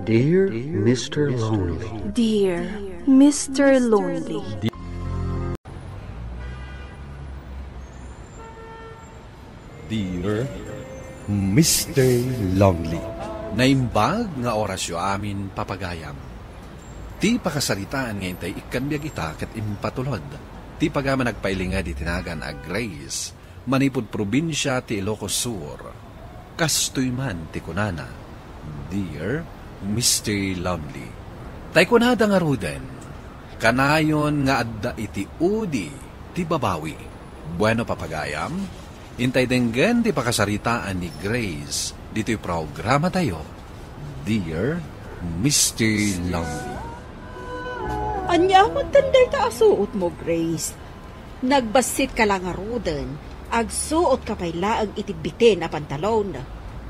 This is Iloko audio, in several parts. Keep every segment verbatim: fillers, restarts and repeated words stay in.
Dear Mister Lonely. Dear Mister Lonely. Dear Mister Lonely. Naimbag nga orasyo amin, papagayam. Ti pakasaritaan nga intay ikkan biag ita ket impatulod ti pagayam a nagpailinged iti nagan a Grace manipud probinsia ti Ilocos Sur. Kastoy man ti kunana, "Dear Mister Lonely." Tay kunada ngaruden, kanayon nga adda iti udi ti babawi. Bueno, papagayam, intay denggen ti pakasaritaan ni Grace ditoy programatayo, Dear Mister Lonely. Ania met dayta a suotmo, Grace? Nagbassit ka la ngaruden, agsuot ka pay laeng iti bitin a pantalon.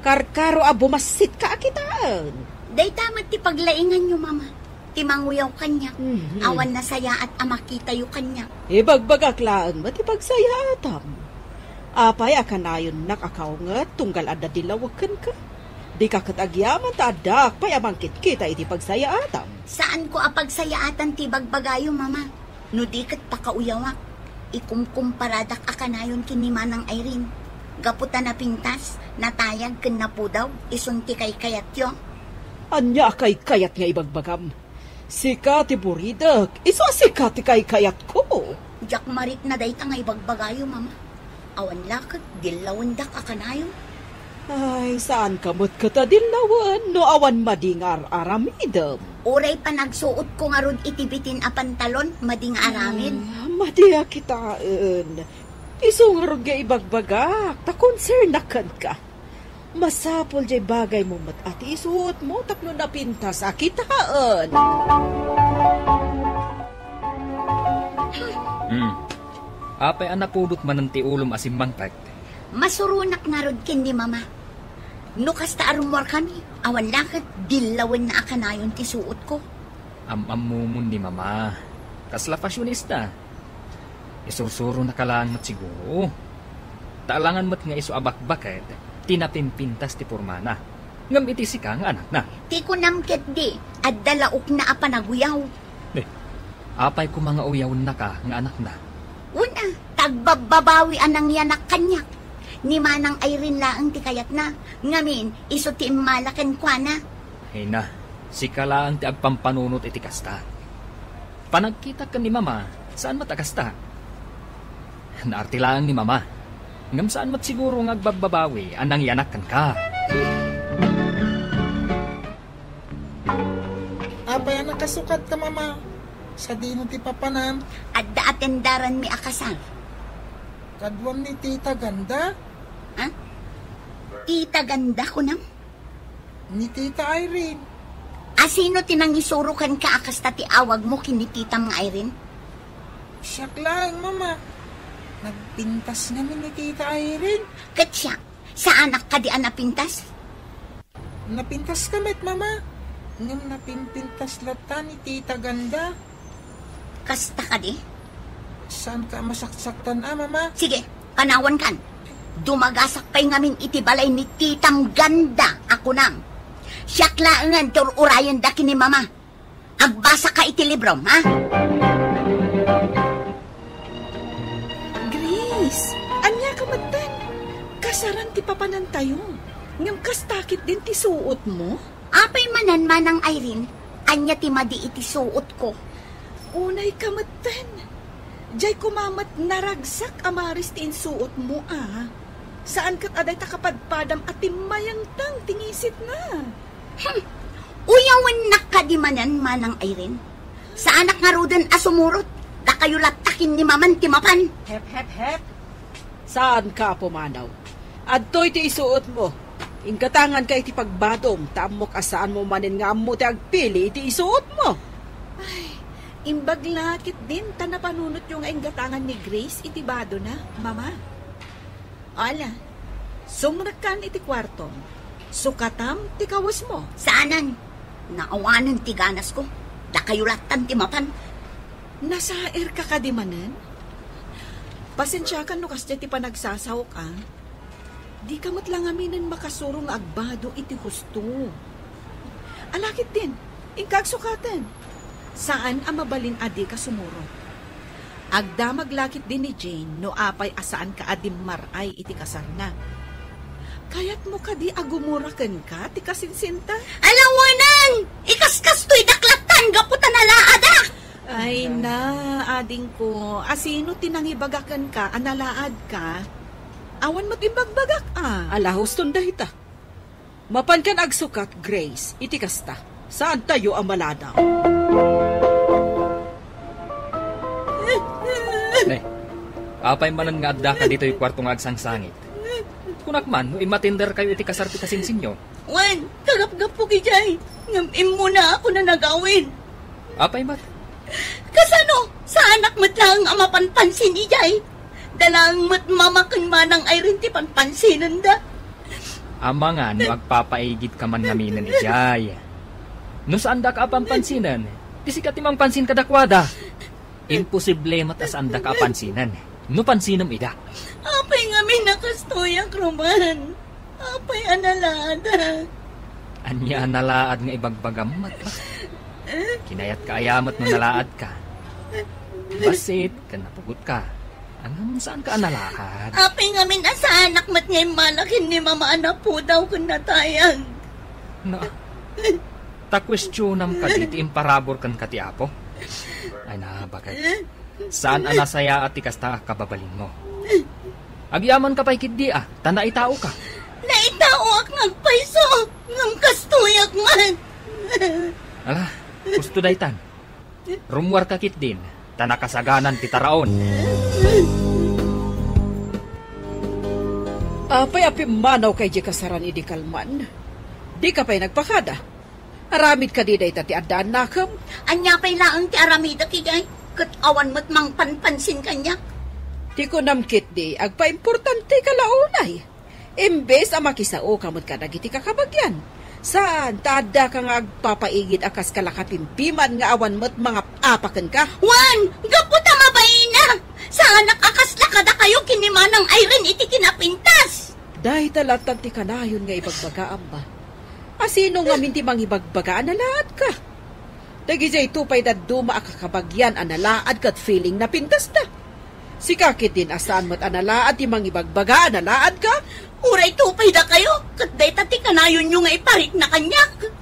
Karkaro a bumassit ka a kitaen. Dayta met ti paglainganyo, Mama. Ti manguyaw kaniak. Mhm. Awan nasayaat a makitayo kaniak. Ibagbagak laeng met ti pagsayaatam. Apay a kanayonnak a kaunget tunggal adda dillawek kenka? Dika ket agyaman ta addaak pay a mangkitkita iti pagsayaatam. Saanko a pagsayaatan ti bagbagayo, Mama. No di ket pakauyawak, ikumkumparadak a kanayon ken ni Manang Irene. Gapu ta napintas, natayag ken napudaw, isun ti kaykayatyo. Ania a kaykayat nga ibagbagam? Sika ti buridek, isu a sika ti kaykayatko. Diak marikna dayta nga ibagbagayo, Mama. Awan la ket dillawendak a kanayon. Ay, saanka met ket a dillawen no awan madi nga ar-aramidem. Uray panagsuotko ngarud iti bitin a pantalon, madi nga aramid. Ah, madi a kitaen. Isu ngarud nga ibagbagak, ta konsernak kenka. Masapul jay bagaymo met a ti isuotmo tapno napintas a kitaen. Hmm. Apay a napudot manen ti ulom a simmangpet? Masuronak ngarud ken ni Mama. No kasta a rummuarkami, awan la ket dillawenna a kanayon ti suotko. Am-ammomon ni Mama. Kasla fashionista. Isursuronaka laeng met siguro. Ta alangan met nga isu a bakbaket ti napimpintas ti pormana. Ngem iti sika nga anakna. Ti kunam ketdi, adda laokna a panaguyaw. Eh, apay koma nga uyawennaka nga anakna? Una, ta agbabbabawi a nangyanak kaniak. Ni Manang Irene laeng ti kayatna, ngamin, isu ti immala kenkuana. Ay na, sika laeng ti agpampanunot iti kasta. Panagkitak ken ni Mama, saan met a kasta? Naarti laeng ni Mama. Ngem saan met siguro nga agbabbabawi a nangyanak kenka. Apay a nakasukatka, Mama? Sadino ti papanam? Adda atendaranmi a kasar. Kaduam ni Tita Ganda? Ha? Tita Ganda, kunam? Ni Tita Irene. A sino ti nangisuro kenka a kasta ti awagmo ken ni titam nga Irene? Siak laeng, Mama. Nagpintas ngamin ni Tita Irene. Ket siak, saanak kadi a napintas? Napintaska met, Mama. Ngem napimpintas latta ni Tita Ganda. Kasta kadi? Saanka a masaksaktan a, Mama? Sige, kanawankan. Dumagasak pay ngamin iti balay ni Titam Ganda a kunam. Siak laengen ti ur-urayenda ken ni Mama. Agbasaka iti librom, ha? Grace, ania ka metten? Kasaran ti papanantayo. Ngem kasta ketdin ti suotmo? Apay manen, Manang Irene, ania ti madi iti suotko? Unay ka metten. Diay koma met naragsak a maris ti insuotmo, a. Saan ket a dayta kapadpadam a timmayengteng ti ngisitna. Hmm. Uyawennak kadi manen, Manang Irene. Saanak ngaruden a sumurot. Dakayo latta ken ni Maman ti mapan. Hep, hep, hep. Saanka a pumanaw. Adtoy ti isuotmo. Inggatanganka iti pagbadom, ta ammok a saanmo manen nga ammo ti agpili iti isuotmo. Ay, imbag la ketdin ta napanunotyo nga inggatangan ni Grace iti badona, Mama. Ala, sumrekkan iti kuartom. Sukatam ti kawesmo. Saanen. Naawanen ti ganasko. Dakayo lattan ti mapan. Nasairka kadi manen? Pasensiakan no kasdiay ti panagsasaok, a. Dika met la ngaminen makasuro nga agbado iti husto. Ala ketdin, inka agsukaten. Saan a mabalin a dika sumurot. Agdamag la ketdi ni Jane no apay a saanka a dimmar-ay iti kasarna. Kayatmo kadi a gumura kenka ti kasinsinta? Ala, wanan! Ikaskastoydak lattan gapu ta nalaadak! Ay na, adingko, a sino ti nangibaga kenka a nalaadka? Awan met imbagbagak a. Ala, huston dayta. Mapankan agsukat, Grace, iti kasta. Saantayo a maladaw. Ne, apay manen nga addaka ditoy kuarto nga agsangsangit? Kunak man no immatenderkayo iti kasar ti kasinsinyo. Wen, kagapgapok idiay, ngem immunaak a nagawid. Apay met? Kasano? Saanak met laeng a mapanpansin idiay. Da laeng met Mama ken Manang Irene ti panpansinenda. Amangan no agpapaigidka man ngaminen idiay. No saandaka a panpansinen, ti sika ti mangpansin kadakuada. Imposible met a saandaka a pansinen no pansinem ida. Apay ngamin a kastoyak, Roman? Apay a nalaadak? Ania a nalaad nga ibagbagam met? Kinayatka aya met no nalaadka? Bassit ken napugotka. Ngem saanka a nalaad? Apay ngamin a saanak met nga immala ken ni Mama a napudaw ken natayag? Na, ta kuestionam kadi ti imparabur kenka ti Apo? Ay na, baket. Saan a nasayaat ti kasta a kababalinmo. Agyamanka pay ketdi a, ta naitaoka. Naitaoak nga agpayso, ngem kastoyak met. Ala, husto daytan. Rummuarka ketdin, ta nakasaganan ti taraon. Apay a pimmanawka idiay kasaran idi kalman? Dika pay nagpakada? Aramid kadi dayta ti addaannakem? Ania pay laeng ti aramidek idiay? Ket awan met mangpanpansin kaniak. Ti kunam ketdi, agpaimportanteka la unay. Imbes a makisaoka met kadagiti kakabagian. Saan, ta addaka nga agpapaigid a kas kalakapimpiman nga awan met mangap-apa kenka? Wen, gapu ta mabaina! Saanak a kasla kadakayo ken ni Manang Irene iti kinapintas! Dayta lattan ti kanayon nga ibagbagaam, a sino ngamin ti mangibagbaga a nalaadka? Dagijay to pay dadduma a kakabagian a nalaad ket feeling na pintasta. Sika ketdin a saan met a nalaad ti mangibagbaga a nalaadka? Uray to pay dakayo, ket dayta ti kanayonyo nga iparikna kaniak.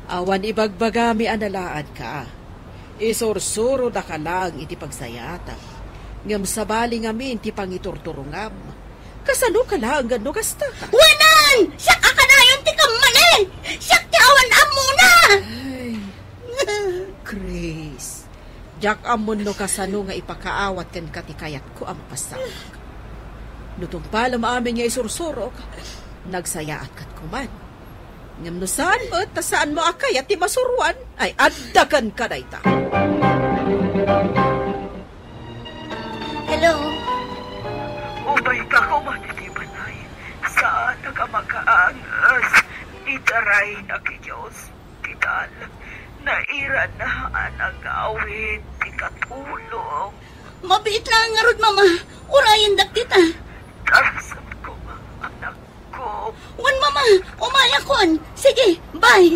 Awan ibagbagami a nalaadka. Isursurodaka laeng iti pagsayaatam. Ngem sabali ngamin ti pangiturturongam. Kasanoka laeng no kastaka? Wanan! Siak a kanayon ti kammali! Siak ti awan ammona! Ay, Grace, diak ammon no kasano nga ipakaawat kenka ti kayatko a mapasamak. No tungpalem amin nga isursurok, nagsayaat ket kuman. Ngem no saan met, ta saanmo a kayat ti masuroan, ay adda kenka dayta. Hello? Umayka koma iti balay. Saanak a makaanges iti rayna ti Dios. Kital, nairana a nagawid ti katulong. Mabiit laeng ngarud, Mama. Urayendak dita. Tarasem koma, anak. Ko. Wen, Mama, umayakon. Sige, bye.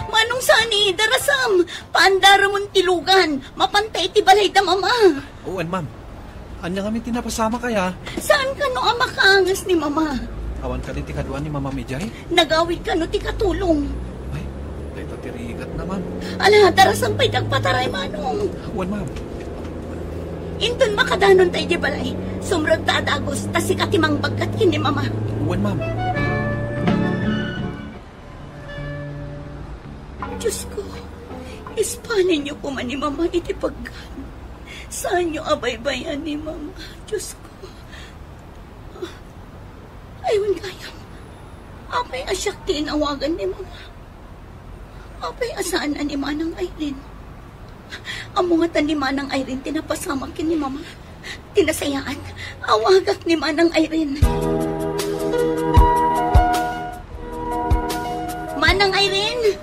Manong Sani, darasam, paandaramon ti lugan. Mapanta iti balayda, Mama. Wen, ma'am. Ania ngamin ti napasamak aya? Saan kano a makaanges ni Mama? Awan kadi ti kaduan ni Mama idiay? Nagawid kano ti katulong. Ay, dayta ti rigatna, ma'am. Ala, darasam pay ti agpataray, Manong. Wen, ma'am. Inton makadanon ta idiay balay, sumrekta a dagus, ta sika ti mangbaggat ken ni Mama. Wen, ma'am. Diyos ko, ispanenyo koma ni Mama iti paggan. Saanyo a baybay-an ni Mama, Diyos ko. Ay, wen gayam. Apay a siak ti inawagan ni Mama? Apay a saan a ni Manang Irene? Ammo ngata ni Manang Irene ti napasamak ken ni Mama. Ti nasayaat, awagak ni Manang Irene. Manang Irene!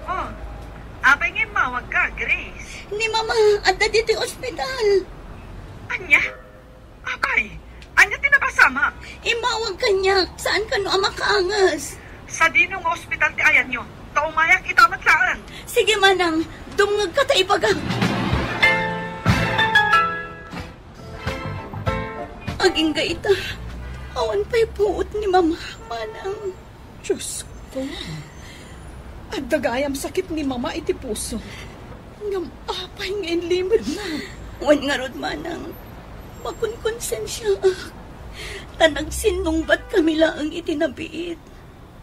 Oh, apay nga immawagka, Grace? Ni Mama, adda ditoy ospital. Ania? Apay, ania ti napasamak? Immawag kaniak, saan kano a makaanges? Sadino nga ospital ti ayanyo? Ta umayak ita met laeng. Sige, manang, dumngegka ta ibagak. Agingga ita, awan pay puot ni Mama, manang. Diyos ko. Adda gayam sakit ni Mama iti puso. Ngem apay nga inlimedna? Wen ngarud, manang, makunkonsensiaak. Ta nagsinnungbat kami laeng iti nabiit.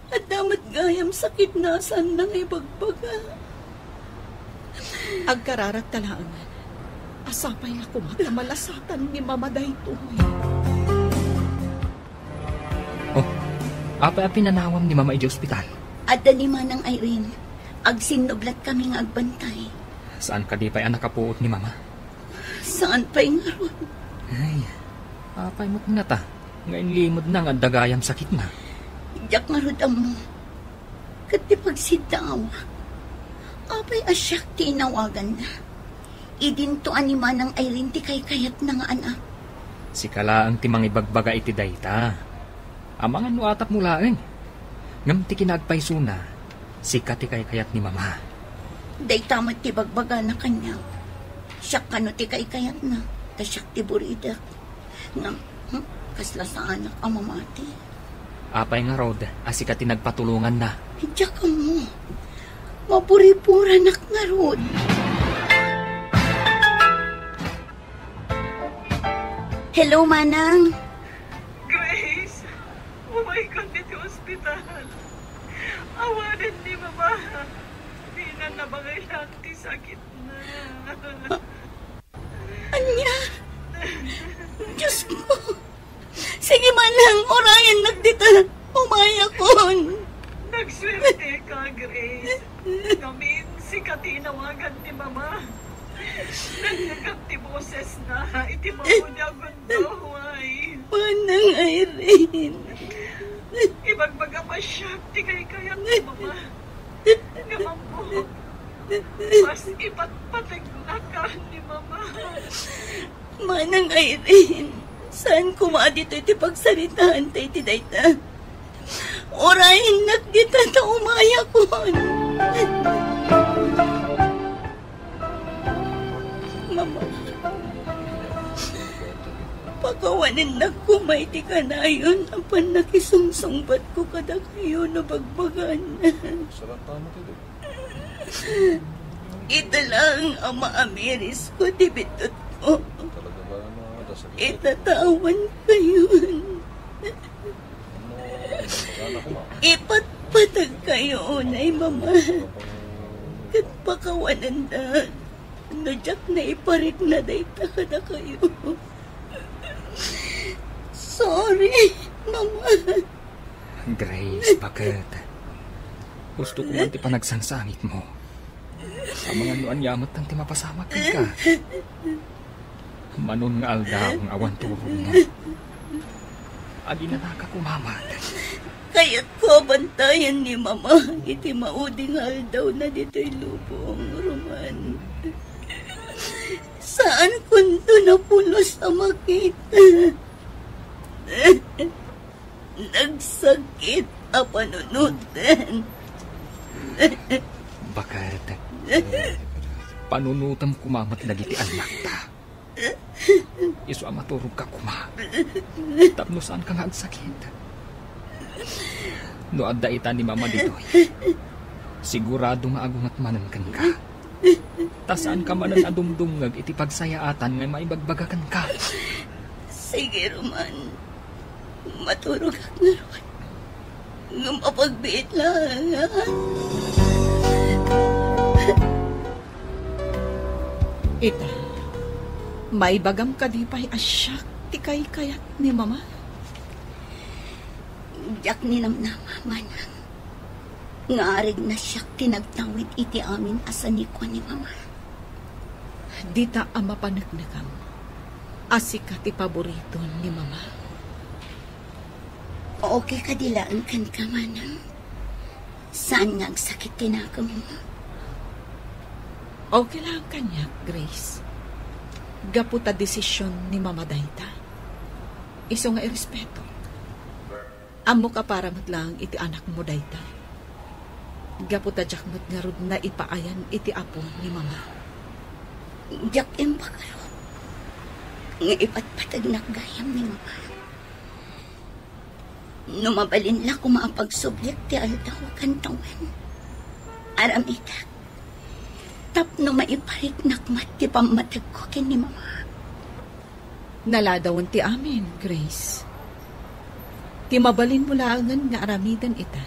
Adda met gayam sakitna a saanna nga ibagbaga. Agkararagta laeng. Sapay la koma ta malasatan ni Mama daytoy. Oh, apay a pinanawam ni Mama idiay ospital? Adda ni Manang Irene. Agsinnublat kami nga agbantay. Saan kadi pay a nakapuot ni Mama? Saan pay ngarud? Ay, apay met ngata nga inlimedna nga adda gayam sakitna? Diak ngarud ammo. Ket ti pagsiddaawa, apay a siak ti inawaganna? Idinto a ni Manang Irene ti kaykayatna nga anak. Sika laeng ti mangibagbaga iti dayta. Amangan no atapmo laeng. Ngem ti kinaagpaysona, sika ti kaykayat ni Mama. Dayta met ti bagbagana kaniak. Siak kano ti kaykayatna, ta siak ti buridek. Ngem, hmm, kasla saanak a mamati. Apay ngarud a sika ti nagpatulonganna? Diak ammo. Maburiburanak ngarud. Hello, Manang. Grace, umayka ditoy ospital. Awanen ni Mama. Dinan nabangay laeng ti sakitna. Ania? Diyos ko! Sige, Manang, urayennak dita. Umayakon. Nagsuerteka, Grace. Ngamin, sika ti inawagan ti Mama. Nangngegak ti bosesna iti maudi a gundaway. Manang Irene. Ibagbagam a siak ti kaykayat ni Mama. Ngem ammo, mas ipatpategnaka ni Mama. Manang Irene, saan koma a ditoy ti pagsaritaanta iti dayta. Urayennak dita ta umayakon. Mama, pakawanennak koma iti kanayon a pannakisungsungbatko kadakayo no bagbagaan. Ita laeng a maamirisko ti bitutko. Itatawankayon. Ipatpatagkayo unay, Mama. Ket pakawanendak no diak naiparikna dayta kadakayo. Sorry, Mama. Grace, baket? Gusto ko man ti panagsangsangitmo. Amangan no ania met ti mapasamak kenka. Manon nga aldaw nga awan turogmo. Aginanaka koma met. Kayatko a bantayan ni Mama iti maudi nga aldawna ditoy lubong, Roman. Saankonto napulos a makita. Nagsakit a panunoten. Baket, panunotem koma met dagiti annakta. Isu a maturogka koma. Tapno saanka nga agsakit. No adda ita ni Mama ditoy, sigurado nga agunget manen kenka. Ta saanka manen a dumdumngeg iti pagsayaatan nga maibagbaga kenka. Sige, Roman. Maturogak ngarud. Ngem apagbiit laeng, ha? Ita, maibagam kadi pay a siak ti kaykayat ni Mama? Diak ninamnama, Manang. Nga arigna siak ti nagtawid iti amin a sanikua ni Mama. Dita a mapaneknekam a sika ti paborito ni Mama. Okay kadi laeng kenka, Manang? Saan nga agsakit ti nakemmo? Okay laeng kaniak, Grace. Gapu ta desisyon ni Mama dayta. Isu nga irespeto. Ammok a para met laeng iti anakmo dayta. Gapu ta diak met ngarud naipaayan iti Apo ni Mama. Diak imbag ngarud nga ipatpategnak gayam ni Mama. No mabalin la koma a pagsubliak ti aldaw ken tawen, aramidek tapno maipariknak met ti pammategko ken ni Mama. Naladawen ti amin, Grace. Ti mabalinmo laengen nga aramiden ita,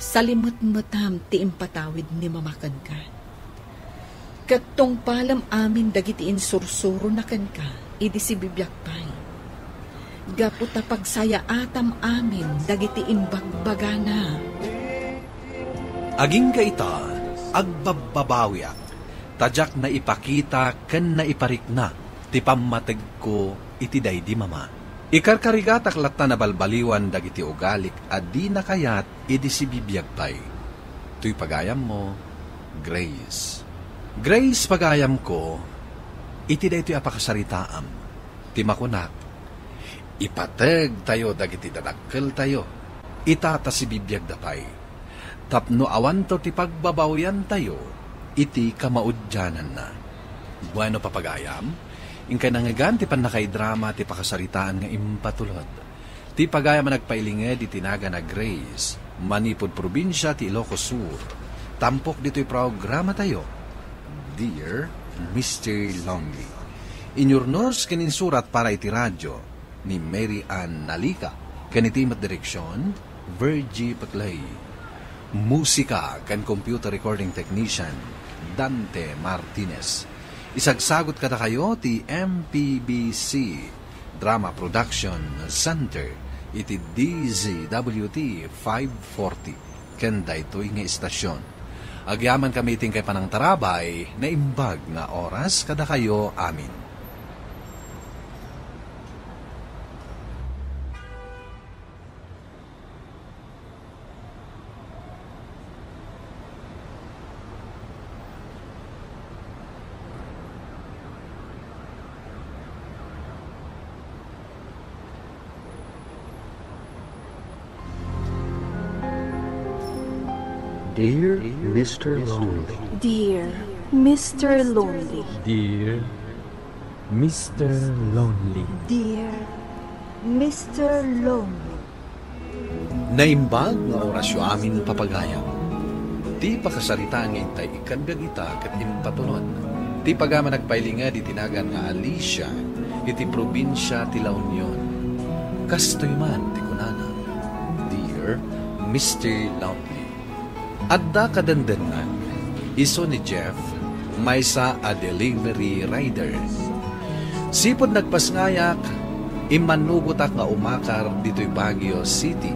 salimetmetam ti impatawid ni Mama kenka. Ket tungpalem amin dagiti insursurona kenka idi sibibiag pay, gapu ta pagsayaatam amin dagiti imbagbagana. Agingga ita, agbabbabawiak, ta diak naipakita ken naiparikna ti pammategko iti daydi Mama. Ikarkarigatak latta nabalbaliwan dagiti ugalik a dina kayat idi sibibiag pay. Toy pagayammo, Grace. Grace, pagayamko, iti daytoy a pakasaritaam, ti makunak, ipategtayo dagiti dadakkeltayo, ita ta sibibiagda pay, tapno awanto ti pagbabawiantayo iti kamaudiananna. Bueno, papagayam, inkay nangngegan ti pannakaidrama ti pakasaritaan nga impatulod. Ti pagayam a nagpailinged iti nagan a Grace, manipud probinsia ti Ilocos Sur. Tampok ditoy programatayo, Dear Mister Lonely. Inyurnurs ken insurat para iti radio ni Mary Ann Nalica, ken iti met direksion, Virgie Paclay. Musika ken computer recording technician, Dante Martinez. Isagsagut kadakayo ti M P B C Drama Production Center iti D Z W T five forty ken daytoy nga istasion. Agyamankami iti inkay panangtarabay, naimbag nga oras kadakayo amin. Dear Mister Lonely. Dear Mister Lonely. Dear Mister Lonely. Dear Mister Lonely. Naimbag nga orasyo amin, papagayam. Ti pakasaritaan nga intay ikkan biag ita ket impatulod. Ti pagayam a nagpailinged iti nagan nga Alicia iti probinsia ti La Union. Kastoy man ti kunana, Dear Mister Lonely. Adda kadendennak, isu ni Jeff, maysa a delivery rider. Sipud nagpasngayak, immannugotak nga umakar ditoy Baguio City.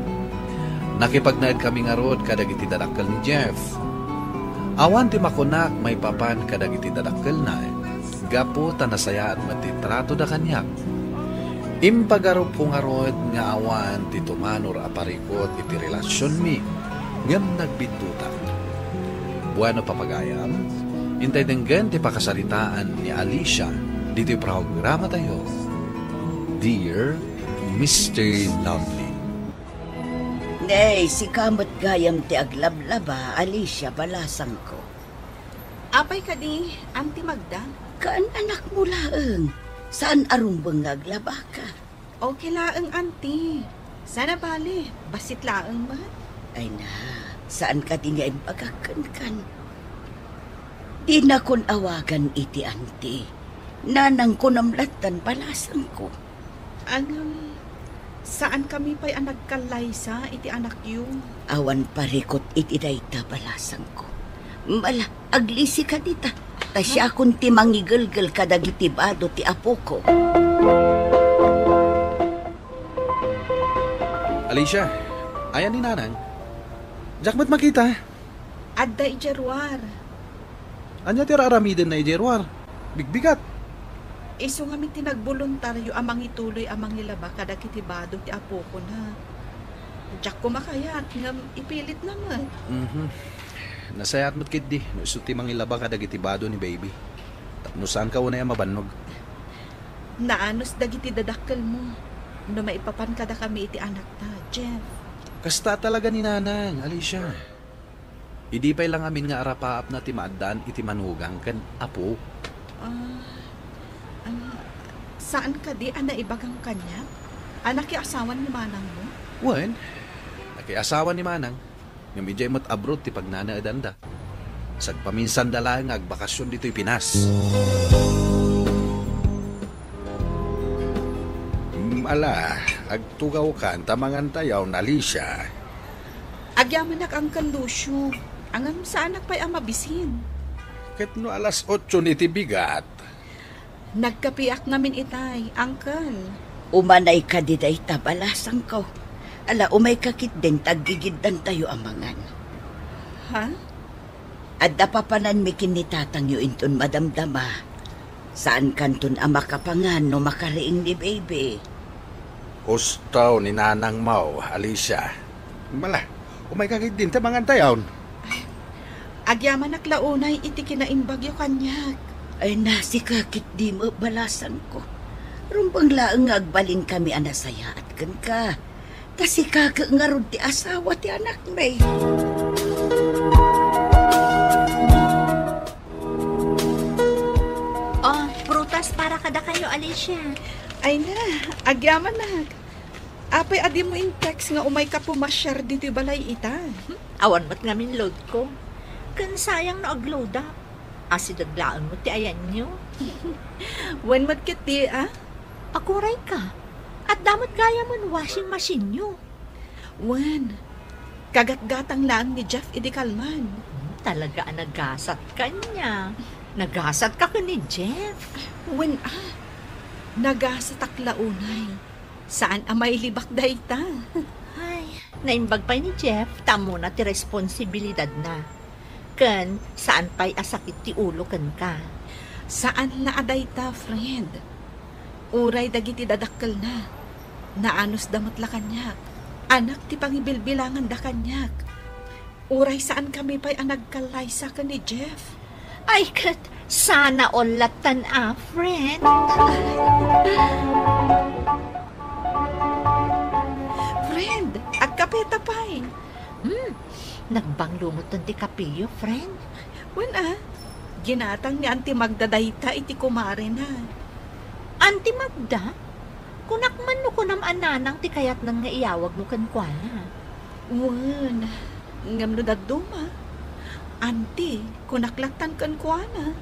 Nakipagnaedkami ngarud kadagiti dadakkel ni Jeff. Awan ti makunak maipapan kadagiti dadakkelna, gapu ta nasayaat met ti tratoda kaniak. Impagarupko ngarud nga awan ti tumanor a parikut iti relasionmi, ngem nagbiddutak. Bueno, papagayam, intay denggen ti pakasaritaan ni Alicia ditoy programatayo, Dear Mister Lovely. Nay, sika met gayam ti aglablaba, Alicia, balasangko. Apay kadi, Auntie Magda? Kaan-anakmo laeng. Saan a rumbeng nga aglabaka. Okay laeng, Auntie. Sana bale, bassit laeng met. Ay na, saan kadi nga imbagak kenkan? Dinakon awagan iti Auntie. Nanangko namlattan balasangko. Ngem, saankami pay a nagkallaysa iti anakyo. Awan parikut iti dayta, balasangko. Mala, aglisika dita. Ta siakon ti mangigelgel kadagiti bado ti apoko. Alicia, ayan ni Nanang? Diak met makita. Adda idiay ruar. Ania ti ar-aramidenna idiay ruar? Bigbigat. Isu ngamin ti nagboluntario a mangituloy a mangilaba kadagiti bado ti apokona. Diak koma kayat, ngem ipilitna met. Mhm. Nasayaat met ketdi no isu ti mangilaba kadagiti bado ni baby. Tapno saanka unay a mabannog. Naanus dagiti dadakkelmo no maipapan kadakami iti anakta, Jeff. Kasta talaga ni Nanang, Alicia. Idi pay la ngamin nga arapaapna ti maaddaan iti manugang ken apo. Ah, ah, saan kadi a naibagang kaniak a nakiasawan ni manangmo? Wen, nakiasawan ni Manang. Ngem idiay met abroad ti pagnanaedanda. Sagpaminsanda laeng nga agbakasyon ditoy Pinas. Mm, ala, agtugawkan ta mangantayaw, Alicia. Agyamanak, Uncle Lucio. Ngem saanak pay a mabisin. Ket no alas otso iti bigat? Nagkapiak ngamin itay, Uncle. Umanay kadi dayta, balasangko. Ala, umayka ketdin ta aggigiddantayo a mangan. Ha? Adda papananmi ken ni tatangyo inton madamdama. Saankanton a makapangan no makariing ni baby. Husto ni nanangmo, Alicia. Mala, umayka ketdin ta mangantayon. Agyamanak la unay iti kinaimbagyo kaniak. Ay, nasika ketdi met, balasangko. Rumbeng laeng nga agbalinkami a nasayaat kenka. Ta sika ket ngarud ti asawa ti anakmi. Oh, prutas para kadakayo, Alicia. Ay na, agyamanak. Apay a dimo in-text nga umayka pumasiar ditoy balay ita? Awan met ngamin loadko. Ken sayang no agloadak. Asideg laeng met ti ayanyo. Wen met ketdi, a? Agurayka. Adda met gayamen washing machineyo. Wen, kagatgatang laeng ni Jeff idi kalman. Hmm, talaga a nagasat kaniak. Nagasatka ken ni Jeff. Wen, a? Nagasatak la unay. Saan a mailibak dayta. Ay, naimbag pay ni Jeff ta ammona ti responsibilidadna. Ken saan pay a sakit ti ulo kenka. Saan la a dayta, friend. Uray dagiti dadakkelna, naanusda met la kaniak. Anak ti pangibilbilanganda kaniak. Uray saankami pay a nagkallaysa ken ni Jeff. Ay, ket sana all lattan a, friend. Friend, agkapeta pay. Hmm, nagbanglo metten ti kapeyo, friend. Wen a, ginatang ni Auntie Magda dayta iti kumarena. Auntie Magda? Kunak man no kunam a nanang ti kayatnan nga iyawagmo kenkuana. Wen, ngem no dadduma, Auntie, kunak lattan kenkuana.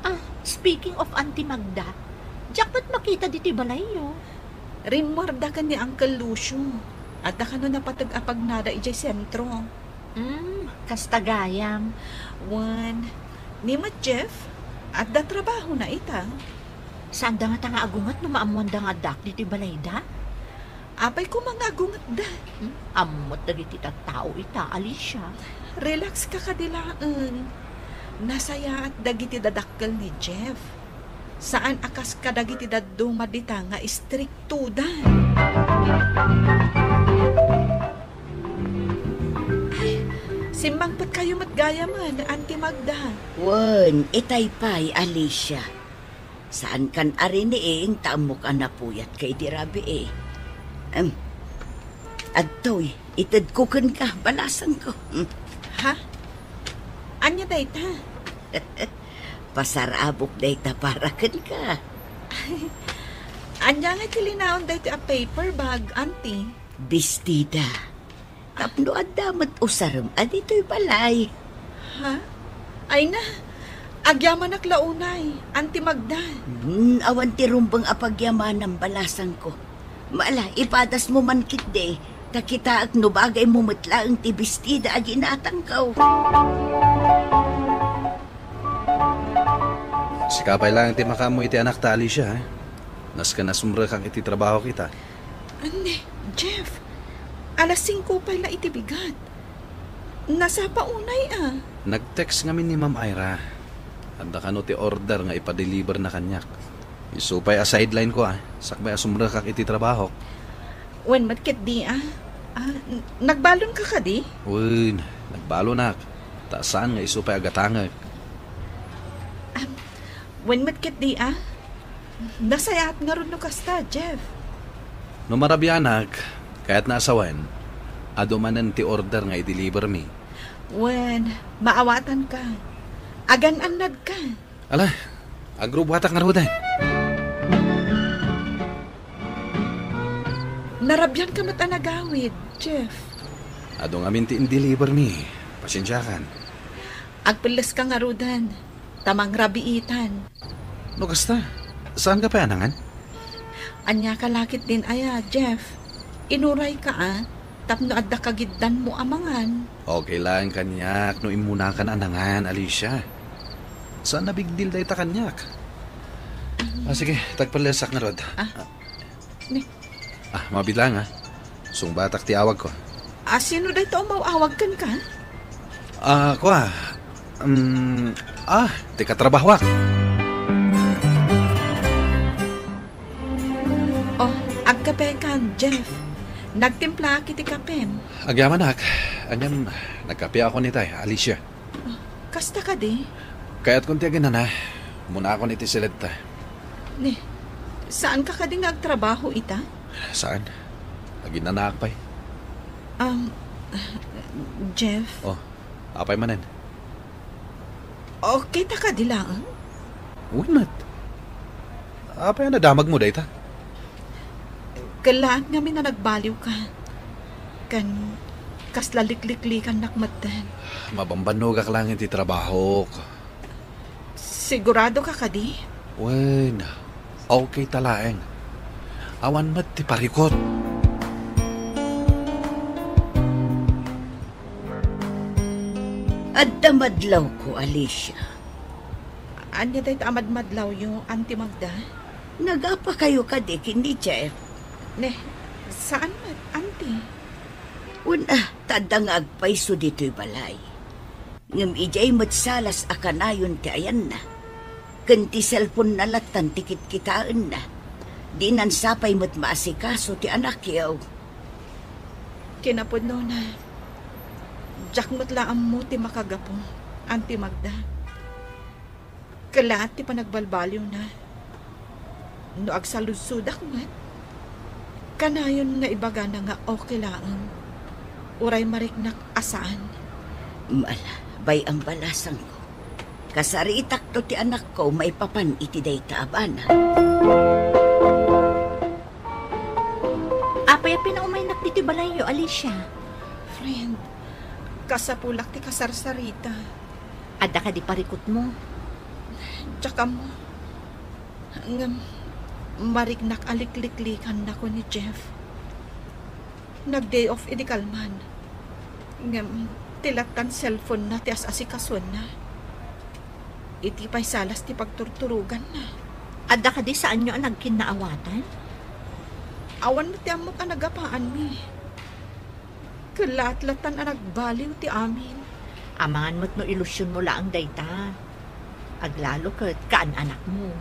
Ah, speaking of Auntie Magda, diak met makita ditoy balayyo. Rimmuarda ken ni Uncle Lucio. Adda kano napateg a pagnada idiay sentro. Hmm, kasta gayam. Wen, ni met Jeff, adda trabahona ita. Saanda ngata nga agunget no maammoanda nga addaak ditoy balayda? Apay koma nga agungetda? Hmm? Ammot dagiti tattao ita, Alicia. Relax ka kadi laeng. Nasayaat dagiti dadakkel ni Jeff. Saan a kas kadagiti dadduma dita nga istriktoda. Ay, simmangpetkayo met gayamen, Auntie Magda. Wen, itay pay, Alicia. Saankan a riniing ta ammok a napuyatka iti rabii. Em, adtoy, itedko kenka, balasangko. Em. Ha? Ania dayta? Pasarabok dayta para kenka. Ania nga ti linaon daytoy a paper bag, Auntie? Bestida. Tapno adda met usarem a ditoy balay. Ha? Ay na, agyamanak la unay, Auntie Magda. Hmm, awan ti rumbeng a pagyamanam, balasangko. Mala, ipadasmo man ketdi, ta kitaek no bagaymo met laeng ti bestida a ginatangko. Sika pay laeng ti makaammo iti anakta, Alicia, ha? Nasken a sumrekak iti trabahok ita. Anne, Jeff, alas singko pay la iti bigat. Nasapa unay a. Nag-text ngamin ni Ma'am Ira. Adda kano ti order nga ipadeliverna kaniak. Isu pay a sideline ko a, sakbay a sumrekak iti trabahok. Wen met ketdi a. Ah, n-, nagbalonka kadi? Wen, nagbalonak. Ta saan nga isu pay a gatangek. Am, wen met ketdi a. Nasayaat ngarud no kasta, Jeff. No marabianak, Kayatna a sawen, adu manen ti order nga i-deliver mi. Wen, maawatanka. Agan-annadka. Ala, agrubbuatak ngaruden. Narabianka met a nagawid, Jeff. Adu ngamin ti in-deliver mi. Pasensiakan. Agpelleska ngaruden, ta mangrabiitan. No kasta, saanka pay a nangan? Ania ka lakit din aya, Jeff? Inurayka a, tapno adda kagiddanmo a mangan. Okay laeng kaniak no immunakan a nangan, Alicia. Saan a big deal dayta kaniak. Ah, sige, tagpallesak ngarud. Ah. Ni? Ah, mabiit lang, ah. Sungbatak ti awagko. Ah, sino dayta umaw-awag kenka? Ah, kua. Um, ah, ti katrabahoak. Oh, agkapekan, Jeff. Nagtimplaak iti kapem. Agyamanak. Ngem, nagkapeakon itay, Alicia. Oh, kasta kadi? Kayatkon ti aginana. Ummunakon iti siledta. Ni, saanka kadi nga agtrabaho ita? Saan? Aginanaak pay. Um, Jeff? Oh, apay manen? Okay ta kadi laeng? Wen met. Apay a nadamagmo dayta? Kellaat ngamin a nagbaliwka. Ken kasla likliklikannak metten. Mabambannogak laeng iti trabahok. Siguradoka kadi? Wen, okay ta laeng. Awan met ti parikut. Adda madlawko, Alicia. Ania dayta a madmadlawyo, Auntie Magda? Nagapakayo kadi ken ni Jeff? Ne, saan met, Auntie. Wen a, ta adda nga agpayso ditoy balay. Ngem idiay met salas a kanayon ti ayanna. Ken ti cellphone-na lattan ti kitkitaenna. Dinan sapay met maasikaso ti anakyo. Kinapudnona, diak met la ammo ti makagapu, Auntie Magda. Kellaat ti panagbalbaliwna. No agsaludsodak met, kanayon nga ibagana nga okay laeng, uray mariknak a saan. Ala, bay-am balasangko. Kasaritakto ti anakko maipapan iti dayta a banag. Apay a pinaumaynak ditoy balayyo, Alicia? Friend, kasapulak ti kasarsarita. Adda kadi parikutmo? Diak ammo. Ngem, mariknak a likliklikanna ken ni Jeff. Nag-day off idi kalman. Ngem, ti lattan cellphone-na ti as-asikasona. Iti pay salas ti pagturturoganna. Adda kadi saanyo a nagkinnaawatan? Awan met ti ammok a nagapaanmi. Kellaat lattan a nagbaliw ti amin. Amangan met no ilusionmo laeng dayta. Aglalo ket kaan-anakmo.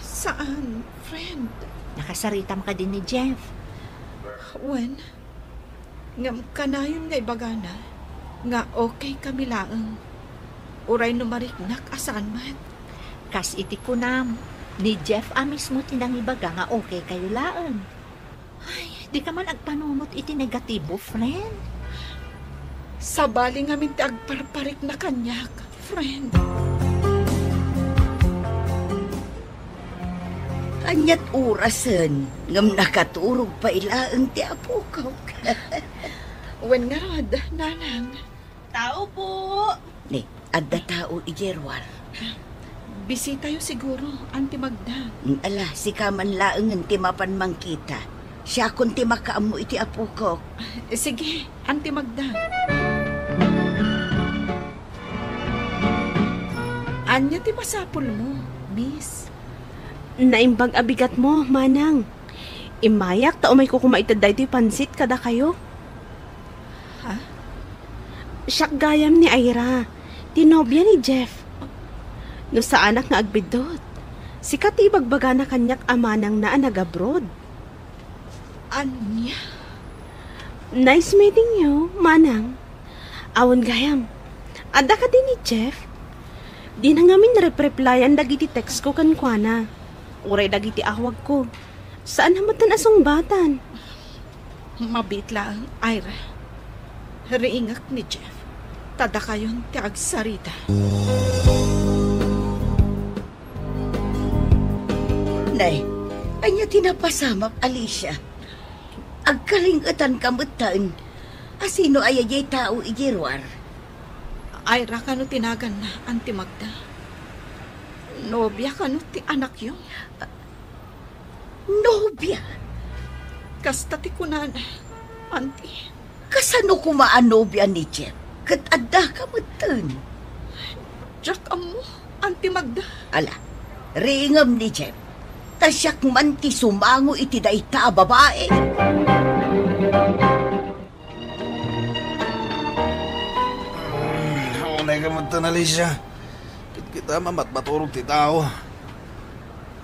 Saan, friend. Nakasaritam kadi ni Jeff? Wen, ngem kanayon nga ibagana nga okay kami laeng. Uray no mariknak a saan met. Kas iti kunam, ni Jeff a mismo ti nangibaga nga okay kayo laeng. Ay, di ka man agpanunot iti negatibo, friend. Sabali ngamin ti agparparikna kaniak, friend. Aniat orasen ngem nakaturog pay laeng ti apokok. Wen ngarud, nanang. Tao po! Ni, adda tao idiay ruar. Bisitayo siguro, Auntie Magda. Mm, ala, sika man laengen ti mapan mangkita. Siakon ti makaammo iti apokok. Eh, sige, Auntie Magda. Ania ti masapulmo, Miss? Naimbag a bigatmo, Manang. Immayak ta umayko koma ited daytoy pansit kadakayo. Ha? Siak gayam ni Ira, ti nobia ni Jeff. No saanak nga agbiddut, sika ti ibagbagana kaniak a manangna a nag-abroad. Ania? Nice meeting you, Manang. Awan gayam. Adda kadi ni Jeff? Dina ngamin rep-replyan dagiti text ko kenkuana. Uray dagiti awagko. Saan a metten a sungbatan. Mabiit laeng, Ira. Riingek ni Jeff. Ta dakayon ti agsarita. Nay, ania ti napasamak, Alicia? Agkalingetanka metten. Asino aya diay tao idiay ruar? Ira kano ti naganna, Auntie Magda. Nobia kano ti anakyo? Nobia? Kasta ti kunana, Auntie. Kasano koma a nobia ni Jeff? Ket addaka metten. Diak ammo, Auntie Magda. Ala, riingem ni Jeff. Ta siak man ti sumango iti dayta a babae. Unay ka metten, Alicia. Ket kita mamatmaturog ti tao.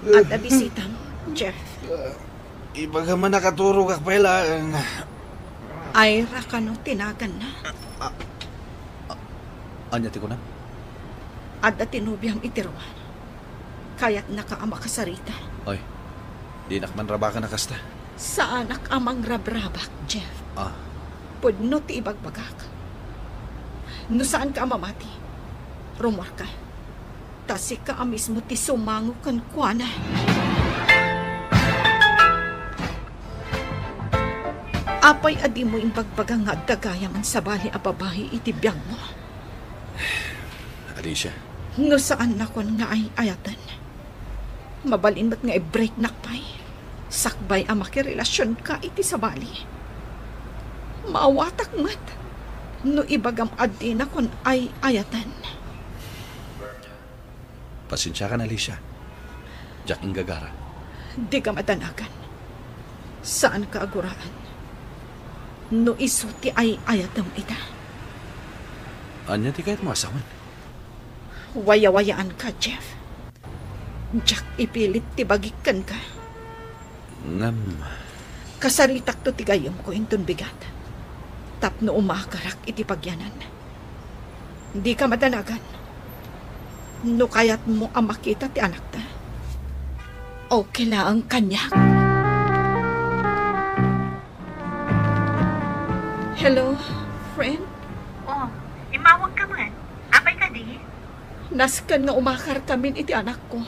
Adda bisitam, Jeff. Ibagam a nakaturogak pay laeng. Ira kano ti naganna? A-, a-, ania ti kunam? Adda ti nobiam iti ruar. Kayatnaka a makasarita. Ay, dinak man rabaken a kasta. Saanak a mangrabrabak, Jeff. Ah. Pudno ti ibagbagak. No saanka a mamati, rumuarka. Ta sika a mismo ti sumango kenkuana. Apay a dimo imbagbaga nga adda gayam a sabali a babai iti biagmo? Alicia. No saannakon nga ay-ayaten, mabalin met nga i-breaknak pay sakbay a makirelasionka iti sabali. Maawatak met no ibagam a dinakon ay-ayaten. Pasensiakan, Alicia. Diak inggagara. Dika madanagan. Saanka a guraan no isu ti ay-ayatem ita. Ania ti kayatmo a sawen? Wayawayaanka, Jeff. Diak ipilit ti bagik kenka. Ngem kasaritakto ti gayyemko inton bigat tapno umakarak iti pagyanan. Dika madanagan. No kayatmo a makita ti anakta, okay laeng kaniak. Hello, friend? Oh, immawag ka man. Apay kadi? Nasken nga umakar kamin iti anakko.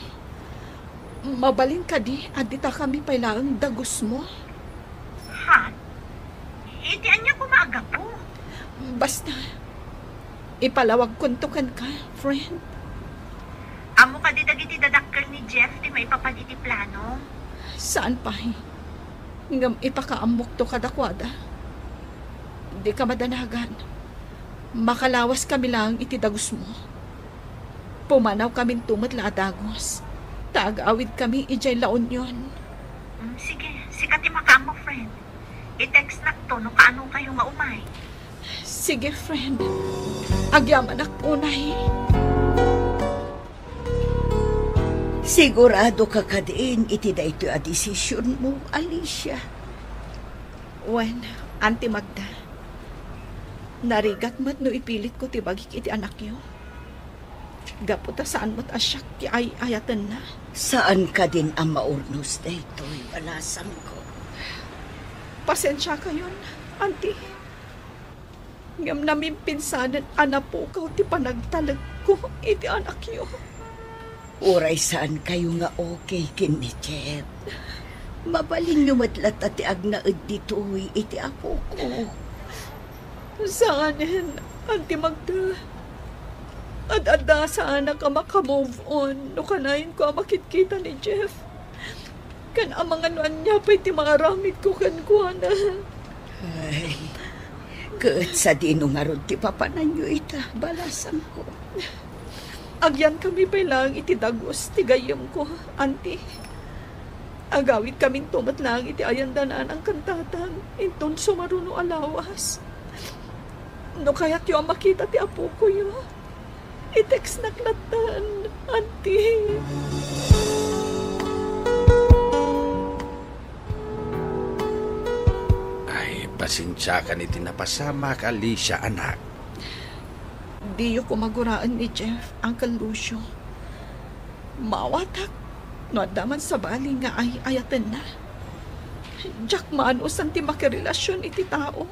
Mabalin kadi a ditakami pay laeng dagusmo? Ha? Iti ania koma a gapu? Basta, ipalawagkonto kenka, friend. Ammo kadi dagiti dadakkel ni Jeff ti maipapan iti plano? Saan pay. Ngem ipakaammokto kadakuada. Dika madanagan. Makalawaskami laeng iti dagusmo. Pumanawkaminto met la a dagus, ta agawidkami idiay La Union. Mm, sige, sika ti makaammok, friend. I-textnakto no kaanokayo nga umay. Sige, friend. Agyamanak unay. Siguradoka kadin iti daytoy a desisionmo, Alicia? Wen, Auntie Magda, narigat met no ipilitko ti bagik iti anakyo. Gapu ta saan met a siak ti ay-ayatenna. Saan kadin a maurnos daytoy, balasangko. Pasensiakayon, Auntie. Ngem namimpinsanen a napukaw ti panagtalekko iti anakyo. Uray saankayo nga okay ken ni Jeff, mabalinyo met latta ti agnaed ditoy iti apoko. Saanen, Auntie Magda. Ad-adda saanak a maka-move on no kanayon ko a makitkita ni Jeff. Ken amangan no ania pay ti maaramidko kenkuana. Ay, ket sadino ngarud ti papananyo ita, balasangko? Agyankami pay laeng iti dagus ti gayyemko, Auntie. Agawidkaminto met laeng iti ayan da nanang ken tatang, inton sumaruno a lawas. No kayatyo a makita ti apokoyo, i-textnak lattan, Auntie. Ay, pasensiakan iti napasamak, Alicia, anak. Diyo koma guraen ni Jeff, Uncle Lucio. Maawatak no adda man sabali nga ay-ayatenna. Diak manusan ti makirelasion iti tao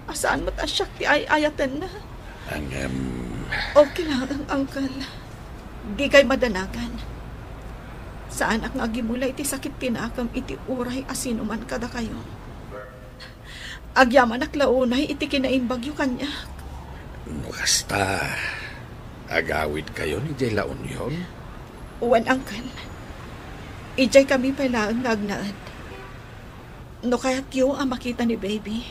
a saan met a siak ti ay-ayatenna. Ngem, okay laeng, Uncle. Dikay madanagan. Saanak nga agimula iti sakit ti nakem iti uray a sinuman kadakayo. Agyamanak la unay iti kinaimbagyo kaniak. No kasta, agawidkayon idiay La Union? Wen, Uncle. Idiay kami pay laeng nga agnaed. No kayatyo a makita ni Baby,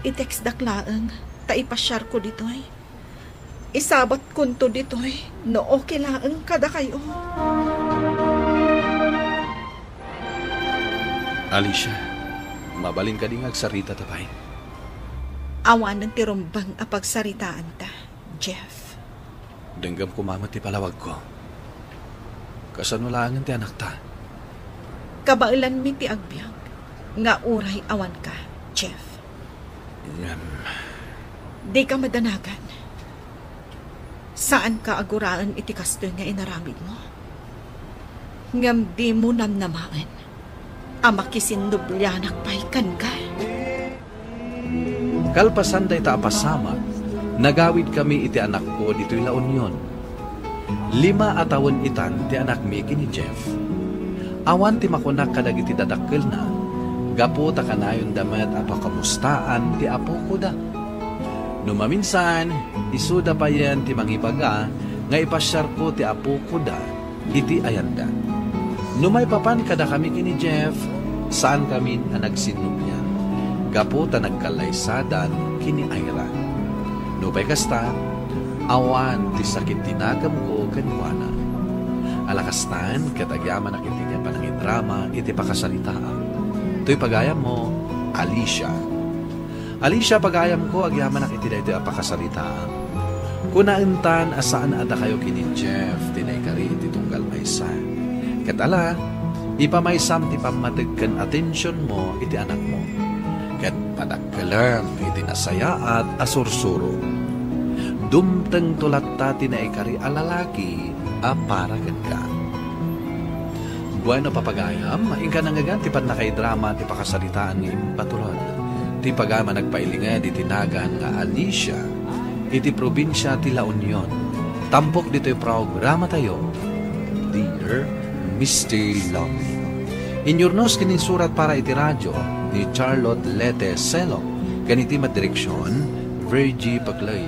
i-textdak laeng ta ipasiarko ditoy. Isabatkonto ditoy no okay laeng kadakayo. Alicia, mabalin kadi nga agsaritata pay? Awanen ti rumbeng a pagsaritaanta, Jeff. Denggem koma met ti palawagko. Kasano laengen ti anakta? Kabaelanmi ti agbiag nga uray awanka, Jeff. Ngem, dika madanagan. Saanka a guraen iti kastoy nga inaramidmo. Ngem dimo namnamaen a makisinnublianak pay kenka. Kalpasan dayta a pasamak, nagawidkami iti anakko ditoy La Union. Lima a tawen itan ti anakmi ken ni Jeff. Awan ti makunak kadagiti dadakkelna, gapu ta kanayonda met a pakamustaan ti apokoda. No maminsan, isuda payen ti mangibaga nga ipasiarko ti apokoda iti ayanda. No maipapan kadakami ken ni Jeff, saankamin a nagsinnublian, gapu ta nagkallaysadan ken ni Ira. Nupay kasta, awan ti sakit ti nakemko kenkuana. Ala kastan, ket agyamanak iti panangidrama iti pakasaritaam. Toy pagayammo, Alicia. Alicia, pagayamko, agyamanak iti daytoy a pakasaritaam. Kunaentan a saan a dakayo ken ni Jeff ti naikari iti tunggal maysa. Ket ala, ipamaysam ti pammateg ken atensionmo iti anakmo. Ket padakkelem iti nasayaat a sursuro. Dumtengto latta ti naikari a lalaki a para kenka. Bueno, papagayam, inka nangngegan ti pannakaidrama ti pakasaritaan nga impatulod ti pagayam a nagpailinged iti nagan nga Alicia iti probinsia ti La Union. Tampok ditoy programatayo, Dear Mister Lonely. Inyurnos ken insurat para iti radio ni Charlotte Lete Selong ken iti met direksion, Virgie Paclay.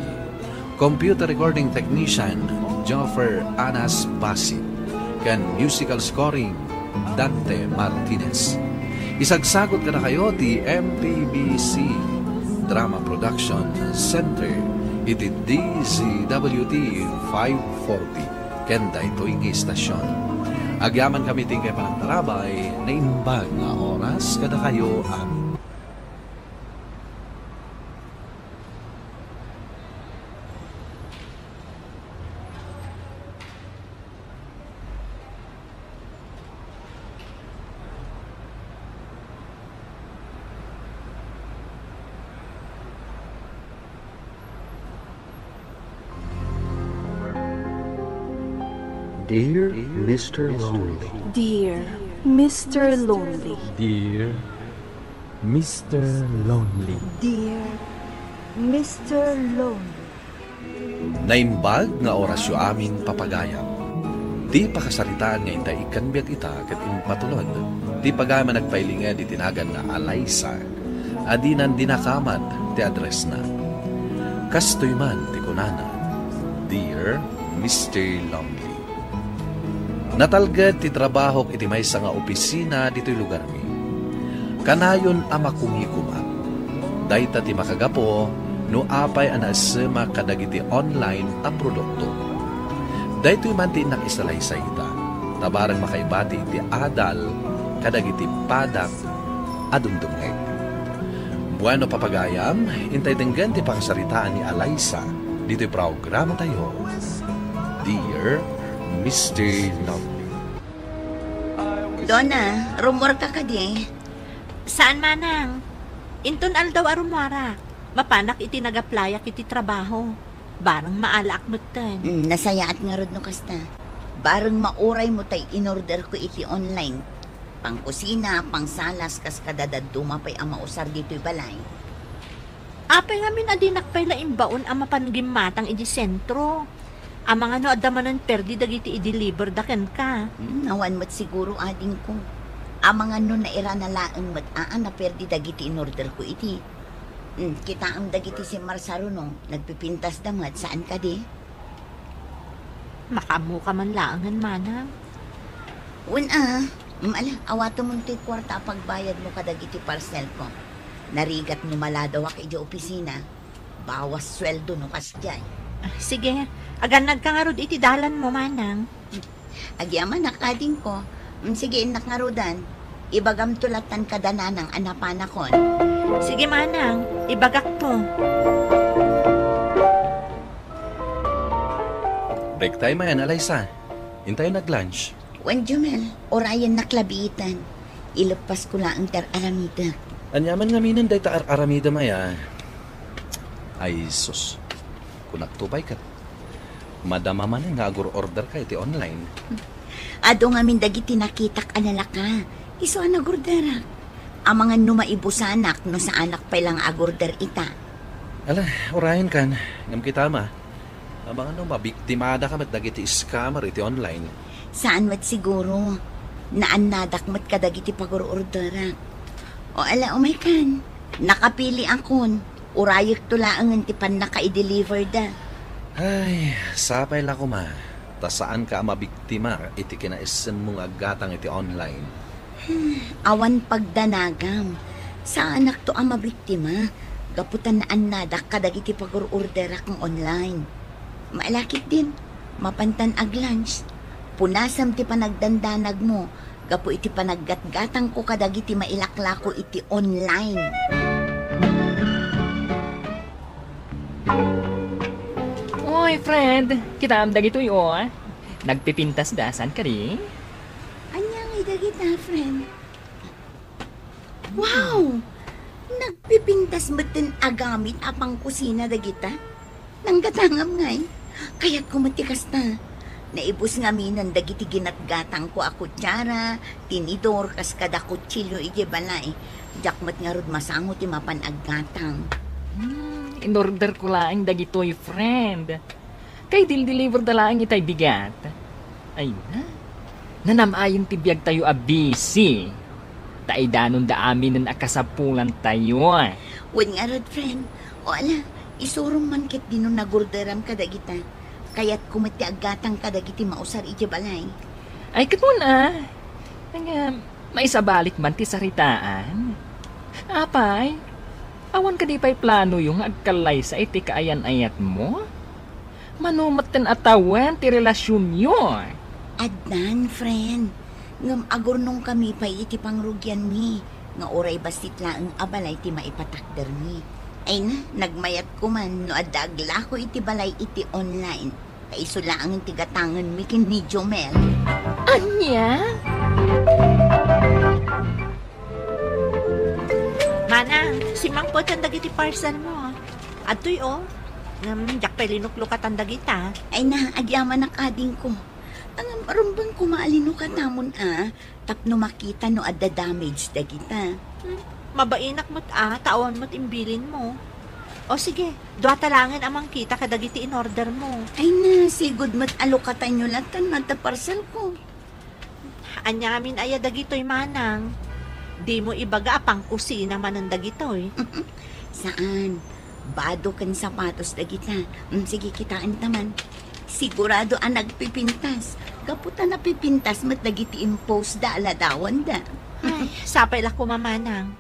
Computer recording technician, Joffer Anas Basit, ken musical scoring, Dante Martinez. Isagsagot kadakayo ti M P B C Drama Production Center iti D Z W T five forty ken daytoy nga istasyon. Agyamankami ti inkay panagtarabay, naimbag nga oras kadakayo amin. Dear Mister Lonely. Dear Mister Lonely. Dear Mister Lonely. Dear Mister Lonely. Naimbag nga orasyo amin, papagayam. Ti pakasaritaan nga intay ikkan biag ita ket impatulod ti pagayam a nagpailinged iti nagan nga Alaysa a dinan dinakamat ti addressna. Kastoy man ti kunana, Dear Mister Lonely. Natalged ti trabahok iti maysa nga opisina ditoy lugarmi. Kanayon a makumikom. Dayta ti makagapu no apay a naessemak kadagiti online a produkto. Daytoy man ti innak isalaysay ita, ta bareng makaibati iti adal kadagiti padak a dumdumngeg. Bueno, papagayam, intay denggen ti pakasaritaan ni Alaysa ditoy programatayo, Dear Mister Lonely. Donna, rummuarka kadi? Saan, manang. Inton aldaw a rummuarak, mapanak iti nag-applyak iti trabaho. Bareng maalaak metten. Hmm, nasayaat ngarud no kasta. Bareng mauraymo tay inorderko iti online. Pangkusina, pangsalas, kas kada dadduma pay a mausar ditoy balay. Apay ngamin a dinak pay la imbaon a mapan gimmatang iti sentro? Amangan no adda manen perdi dagiti i-deliver da kenka. Hmm, awan met siguro, adingko. Amangan no nairana laeng met a, a naperdi dagiti in-order ko iti. Hmm, kitaem dagiti simmarsaruno, nagpipintas da met, saan kadi? Makaammoka man laengen, manang. Wen a, mm, ala, awatemon toy kuarta a pagbayadmo kadagiti parcel ko. Narigat no maladawak idiay opisina. Bawas sueldo no kasdiay. Ah, sige, agannadka ngarud iti dalanmo, manang. Agyamanak, adingko. Mm, sige, innak ngarudan. Ibagamto latan kada nanang a napanakon. Sige, manang, ibagakto. Break time ayan, Alaysa. Intayon ag-lunch. Wen, Jomel, urayennak labiitan. Ileppasko laeng ti ar-aramidek. Aniaman ngaminen dayta ar-aramidem aya? Ay, sus. Kunakto pay ket. Madama manen nga agur-orderka iti online. Adu ngamin dagiti nakitak a lalaka. Isu a nagorderak. Amangan no maibusanak no saanak pay la nga agorder ita. Ala, urayenkan, ngem kitama. Amangan no mabiktimadaka met dagiti scammer iti online. Saan met siguro. Naannadak met kadagiti pagur-orderak. O ala, umaykan. Nakapiliakon. Urayekto laengen ti pannaka-i-deliver da. Ay, sapay la koma, ta saanka a mabiktima iti kinaissenmo nga aggatang iti online. Hmm, awan pagdanagam. Saanakto a mabiktima, gapu ta naannadak kadagiti pagur-orderak nga online. Mailakit din, mapantan ag-lunch. Punasem ti panagdandanagmo, gapu iti panaggatgatangko kadagiti mailaklako iti online. Oy, friend, kitaem dagitoy, o. Nagpipintas da, saan kadi? Ania ngay dagita, friend? Wow! Nagpipintas metten a gamit a pangkusina dagita? Nanggatangam ngay. Kayatko met ti kasta. Naibus ngaminen dagiti ginatgatangko a kutsara, tinidor, kas kada kutsilio idiay balay. Diak met ngarud masango ti mapan aggatang. Hmm, in-orderko laeng dagitoy, friend. Kay dildiliver da laeng itay bigat. Ay na. Nanam-ayen ti biagtayo a busy. Ta idanonda aminen a kasapulantayo. Wen ngarud, friend. O ala, isurom man ketdi no nagorderam kadagita. Kayatko met ti aggatang kadagiti mausar idiay balay. Ay, ket wen a. Nga, maisabalik man ti saritaan. Apay, awan kadi pay planoyo nga agkallaysa iti kaayan-ayatmo? Mano metten a tawen ti relasionyo? Addan, friend. Ngem agurnongkami pay iti pangrugianmi nga uray bassit laeng a balay ti maipatakdermi. Ay na, nagmayat koman no adda aglako iti balay iti online. Ta isu laengen ti gatangenmi ken ni Jomel. Ania? Manang, simmangpeten dagiti parcel mo. Adtoy, o. Ngem, diak pay linuklukatan dagita. Ay na, agyamanak, adingko. Ngem, rumbeng koma a linukatamon a, tapno makita no adda damage dagita. Hmm, mabainak met a, ta awan met imbilinmo. O sige, duata laengen a mangkita kadagiti in-ordermo. Ay na, sigud met a lukatanyo latan no adda parcelko. Aniamin aya dagitoy, manang? Dimo ibaga a pangkusina manen dagitoy? Saan. Bado ken sapatos dagita. Mm, sige, kitaenta man. Sigurado a nagpipintas. Gapu ta napipintas met dagiti impost da a ladawanda. Ay, sapay la koma, manang.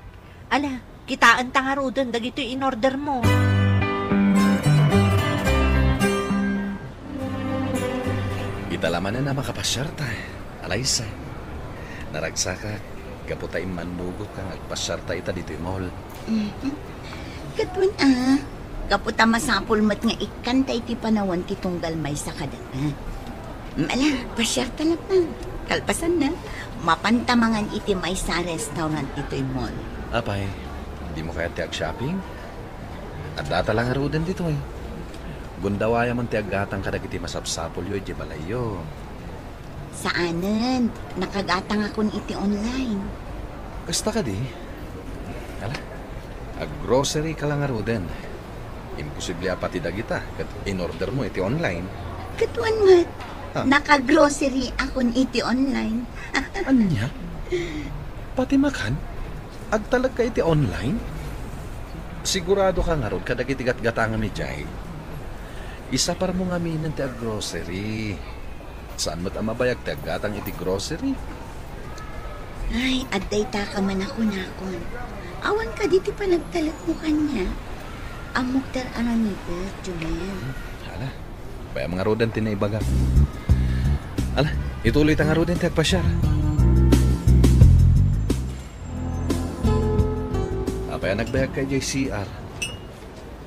Ala, kitaenta ngaruden dagitoy in-ordermo. Ita la manen a makapasiarta, Alaysa. Naragsakak, gapu ta immannugotka nga agpasiarta ita ditoy mall. Mhm. Ket wen a, gapu ta masapul met nga ikkanta iti panawen ti tunggal maysa kadata. Ala, pasiarta latta. Kalpasanna, mapanta mangan iti maysa a restaurant ditoy mall. Apay, dimo kayat ti ag-shopping? Addata la ngaruden ditoy. Gundawayamon ti aggatang kadagiti masapsapulyo idiay balayyo. Saanen, nakagatangakon iti online. Kasta kadi? Ala, aggrocery ka la ngaruden. Imposible a pati dagita ket inordermo iti online. Ket wen met, Ha? Nakagrocery akon iti online. Ania? Pati makan? Agtalekka iti online? Sigurado ka ngarud kadagiti gatgatangam idiay? Isaparmo ngaminen ti aggrocery. Saan met a mabayag ti aggatang iti grocery? Ay, adda itaka man a kunakon. Awan kadi ti panagtalekmo kaniak? Ammok ti ar-aramidek, Jumel. Hala, pay-am ngaruden ti naibagam. Ala, ituloy ta ngaruden ti agpasiar. Apay a nagbayagka idiay C R?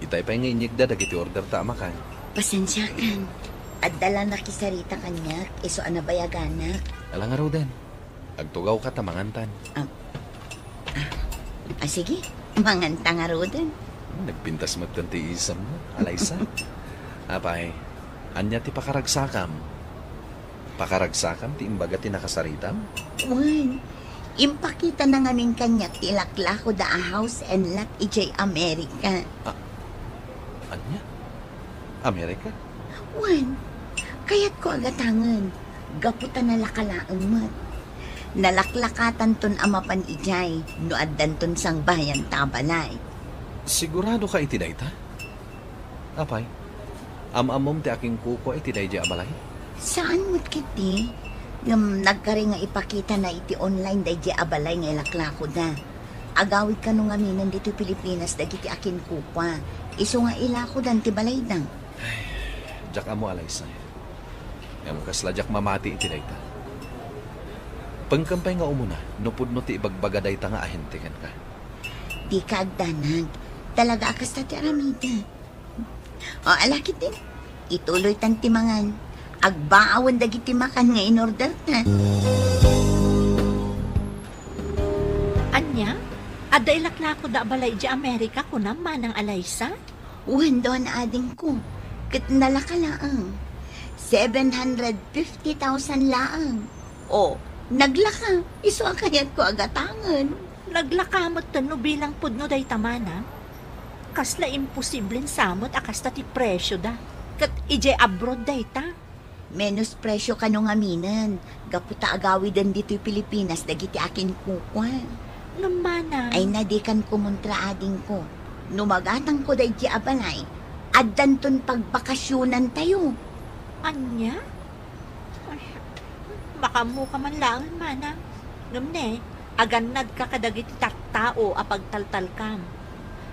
Itay pay nga inyegda dagiti order ta a makan. Pasensiakan. Adda la nakisarita kaniak, isu a nabayaganak. Ala ngaruden. Agtugawka ta mangantan. Ah, ah, ah, sige. Manganta ngaruden. Nagpintas met ti isammo, Alaysa. Apay, ania ti pakaragsakam? Pakaragsakam ti imbaga ti nakasaritam? Wen, impakitana ngamin kaniak ti laklakoda a house and lot idiay Amerika. Ah, ania? Amerika? Wen, kayatko a gatangen, gapu ta nalaka laeng met. Nalaklakatanton a mapan idiay no addanton sangbayan ta a balay. Sigurado ka iti dayta? Apay, am-ammom ti akinkukua iti daydiay a balay? Saan met ketdi, ngem nagkari nga ipakitana iti online daydiay a balay nga ilaklakoda. Agawid kano ngaminen ditoy Pilipinas dagiti akinkukua, isu nga ilakodan ti balayda. Diak ammo, Alaysa. Ngem kasla diak mamati iti dayta. Pengkem pay nga umuna no pudno ti ibagbaga dayta nga ahente kenka. Dika agdanag. Talaga a kasta ti aramidek. O, ala ketdin. Ituloytan ti mangan. Agbaawen dagiti makan nga inorderta. Ania? Adda ilaklakoda a balay idiay Amerika, kunam, Manang Alaysa? Wen, Don, adingko. Ket nalaka laeng. Seven hundred fifty thousand laeng. O, naglaka. Isu a kayatko a gatangen. Naglaka metten no bilang pudno dayta, Manang. Kasla imposiblen sa met a kasta ti presioda. Ket idiay abroad dayta. Menos presio kano ngaminen, gapu ta agawiden ditoy Pilipinas dagiti akinkukua. Ngem, Manang. Ay, na, dikan kumontra, adingko. No magatangko daydiay a balay, addanton pagbakasionantayo. Ania? Ay, makaammoka man laeng, Manang. Ngem ne, agannadka kadagiti tattao a pagtaltalkam.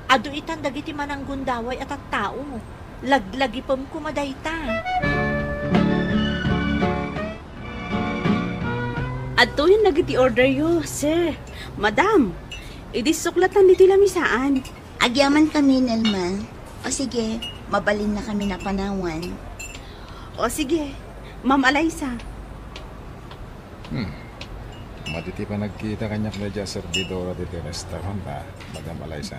Adu itan dagiti mananggundaway a tattao. Laglagipem koma dayta. Adtoyen dagiti orderyo, sir, madam. Idi suklatan ditoy lamisaan. Agyaman kami, Nelma. O sige, mabalinna kami napanawan. O sige, Ma'am Alaysa. Hmm. Madi ti panagkita kaniak daydiay a serbidora ditoy restaurant, a, Madam Alaysa.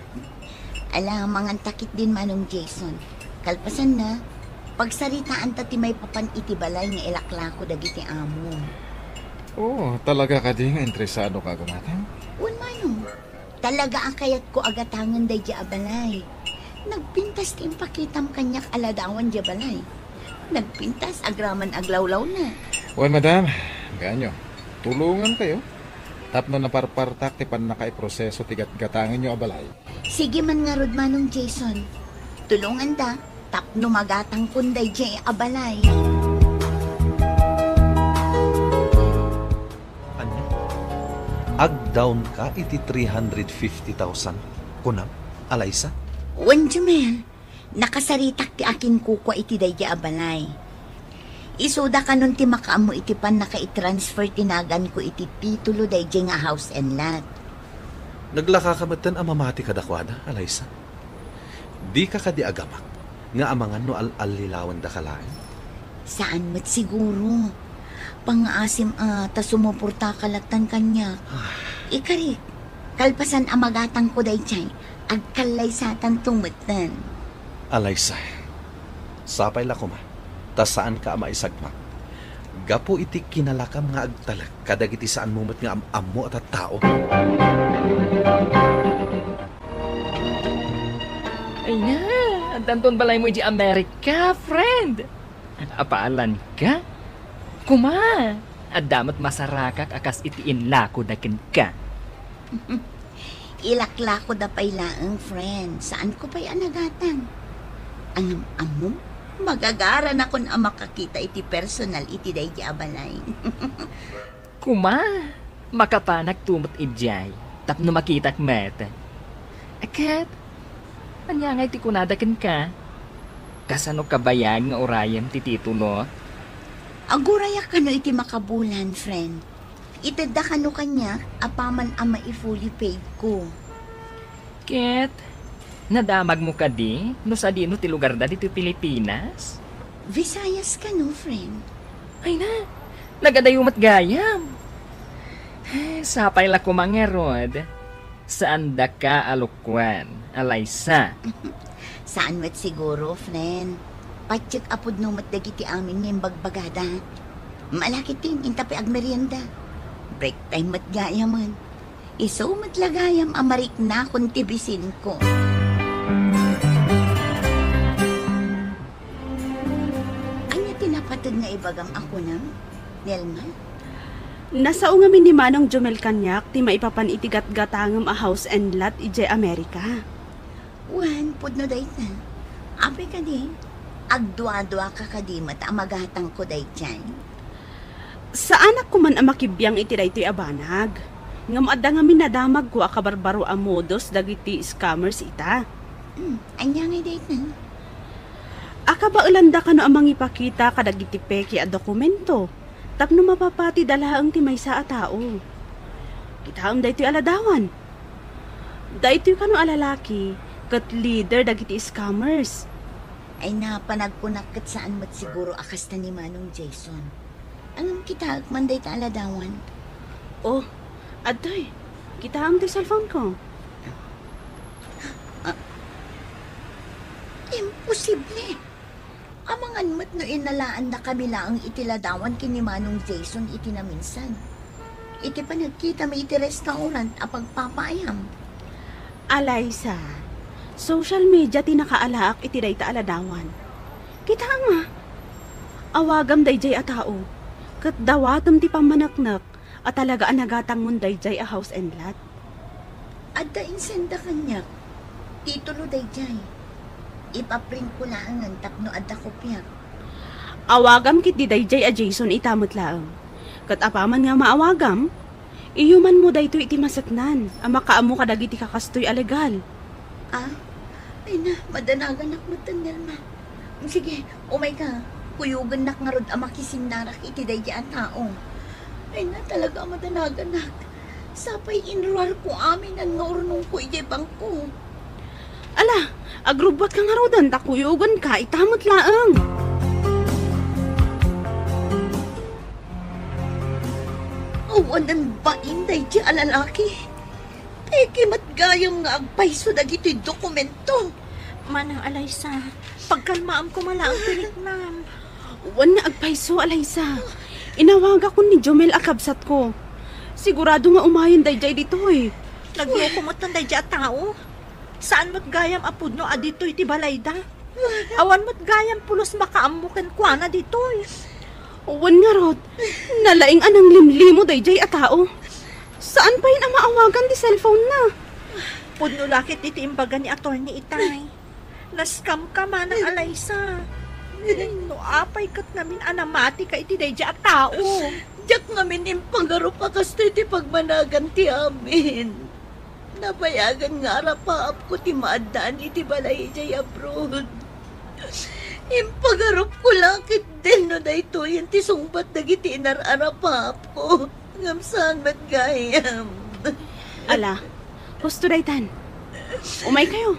Ala, manganta ketdin, Manong Jason. Kalpasanna, pagsaritaanta ti maipapan iti balay nga ilaklako dagiti amo. Oo, talaga kadi nga interesado ka gumatang? Wen, Manong. Talaga a kayatko a gatangen daydiay a balay. Nagpintas ti impakitam kaniak a ladawan diay balay. Nagpintas agraman aglawlawna. Wen, madam, gaanyo, tulongankayo tapno naparpartak ti pannakaiproseso ti gatgatangenyo a balay. Sige man ngarud, Manong Jason. Tulonganda tapno magatangkon daydiay a balay. Ania? Agdawnka iti three hundred fifty thousand, kunam, Alaysa? Wen, Jumel, nakasaritak ti akinkukua iti daydiay a balay. Isuda kanon ti makaammo iti pannakaitransfer ti naganko iti titulo daydiay nga house and lot. Naglakaka metten a mamati kadakuada, Alaysa? Dika kadi agamak nga amangan no al-allilawendaka laeng? Saan met siguro. Pangngaasim a ta sumuportaka lattan kaniak. Ah. Ikarik, kalpasan a magatangko daydiay, agkallaysatanto metten. Alaysa, sapay la koma ta saanka a maisagmak. Gapu iti kinalakam nga agtalek kadagiti saanmo met nga am-ammo a tattao. Ay na, addanton balaymo idiay Amerika, friend. Apaalanka? Kuma, adda met masarakak a kas iti inlakoda kenka. Ilaklakoda pay laeng, friend. Saanko pay a nagatang. Ngem ammom, magagaranakon a makakita iti personal iti daydi a balay. Kuma, makapanakto met idiay tapno makitak met. Ket, ania ngay ti kunada kenka? Kasano kabayag nga urayem ti titulo? Agurayak kano iti makabulan, friend. Itedda kano kaniak apaman a mai-fully paid ko. Ket, nadamagmo kadi no sadino ti lugarda ditoy Pilipinas? Visayas kano, friend? Ay na, nagadayo met gayam. Eh, sapay la koma ngarud. Saandaka a lokoen, Alaysa. Saan met siguro, friend. Patiek a pudno met dagiti amin nga imbagbagada. Malakit din, inta pay agmerienda. Break time met gayamen. Isu met la gayam a mariknakon ti bisinko. Ania ti napateg nga ibagam a kunam, Nelma? Nasao ngamin ni Manong Jomel kaniak ti maipapan iti gatgatangem a house and lot idiay Amerika. Wen, pudno dayta. Apay kadi, agduaduaka kadi met a magatangko daydiay? Saanak koman a makibiang iti daytoy a banag. Ngem adda ngamin nadamagko a kabarbaro a modus dagiti scammers ita. Hmm, ania ngay dayta? Akabaelanda kano a mangipakita kadagiti peke a dokumento tapno mapapatida laeng ti maysa a tao. Kitaem daytoy a ladawan. Daytoy kano a lalaki ket leader dagiti scammers. Ay, napanagkunak ket saan met siguro a kasta ni Manong Jason. Ngem kitaek man dayta a ladawan. Oh, adtoy. Kitaem toy cellphone ko. Ah, imposible. Amangan met no innalaannakami laeng iti ladawan ken ni Manong Jason iti naminsan. Iti panagkitami iti restaurant a pagpapaayam. Alaysa, social media ti nakaalaak iti dayta a ladawan. Kitaem a, awagam daydiay a tao, ket dawatem ti pammaneknek a talaga a nagatangmon daydiay a house and lot. Adda insenda kaniak. Titulo daydiay. Ipaprintko laengen tapno adda kopiak. Awagam ketdi daydiay a Jason ita met laeng. Ket apaman nga maawagam, iyumanmo daytoy iti maseknan a makaammo kadagiti kakastoy a legal. Ah? Ay na, madanaganak met, Nelma. Sige, umayka. Kuyogennak ngarud a makisinnarak iti daydi a tao. Ay na, talaga a madanaganak. Sapay inruarko aminan nga urnongko idiay bangko. Ala, agrubbuatka ngaruden ta kuyogenka ita met laeng. Awanen bain daydi a lalaki. Peke met gayam nga agpayso dagitoy dokumento. Manang Alaysa, pagkalmaam koma laeng ti riknam. Wen nga agpayso, Alaysa. Inawagakon ni Jomel a kabsatko. Sigurado nga umayen daydiay ditoy. Nagloko met daydiay a tao. Saan met gayam a pudno a ditoy ti balayda. Awan met gayam pulos makaammo kenkuana ditoy. Wen ngarud, nalaing a nanglimlimo daydiay a tao. Saan pay a maawagan ti cellphone na? Pudno la ket iti imbaga ni attorney itay. Nascam ka, Manang Alaysa. No apay ket ngamin a namatika iti daydiay a tao? Diak ngamin impagarup a kastoy ti pagmanagan ti amin. Nabayagan nga arapaapko ti maaddaan iti balay idiay abroad. Impagarupko la ketdin no daytoyen ti sungbat dagiti inar-arapaapko. Ngem saan met gayam. Ala, husto daytan. Umaykayo.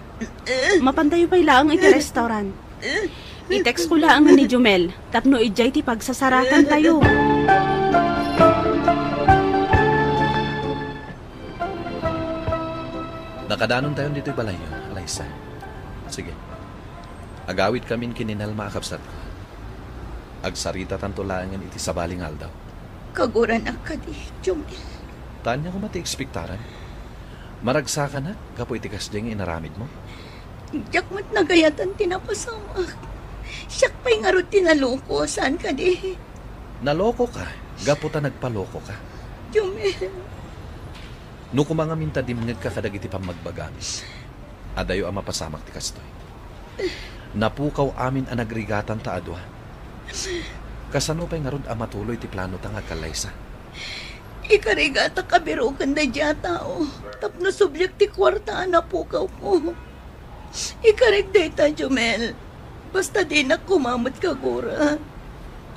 Mapantayo pay laeng iti restaurant. I-text ko laeng ni Jumel tapno idiay ti pagsasarakantayo. Nakadanontayon ditoy balayyo, Alaysa. Sige. Agawidkamin ken ni Nelma a kabsatko. Agsaritatanto laengen iti sabali nga aldaw. Kaguranak kadi, Jomel. Ania koma ti ekspektaran? Maragsakanak gapu iti kasdiay nga inaramidmo? Diak met nagayatan ti napasamak. Siak pay ngarud ti naloko, saan kadi? Nalokoka gapu ta nagpalokoka. Jomel. No koma ngamin ta dimngegka kadagiti pammagbagami, adayo a mapasamak ti kastoy. Napukaw amin a nagrigatan ta a dua. Kasano pay ngarud a matuloy ti planota nga agkallaysa? Ikarigatak a biroken daydiay a tao tapno subliak ti kuarta a napukawko. Ikarik dayta, Jomel. Basta dinak koma met kagura.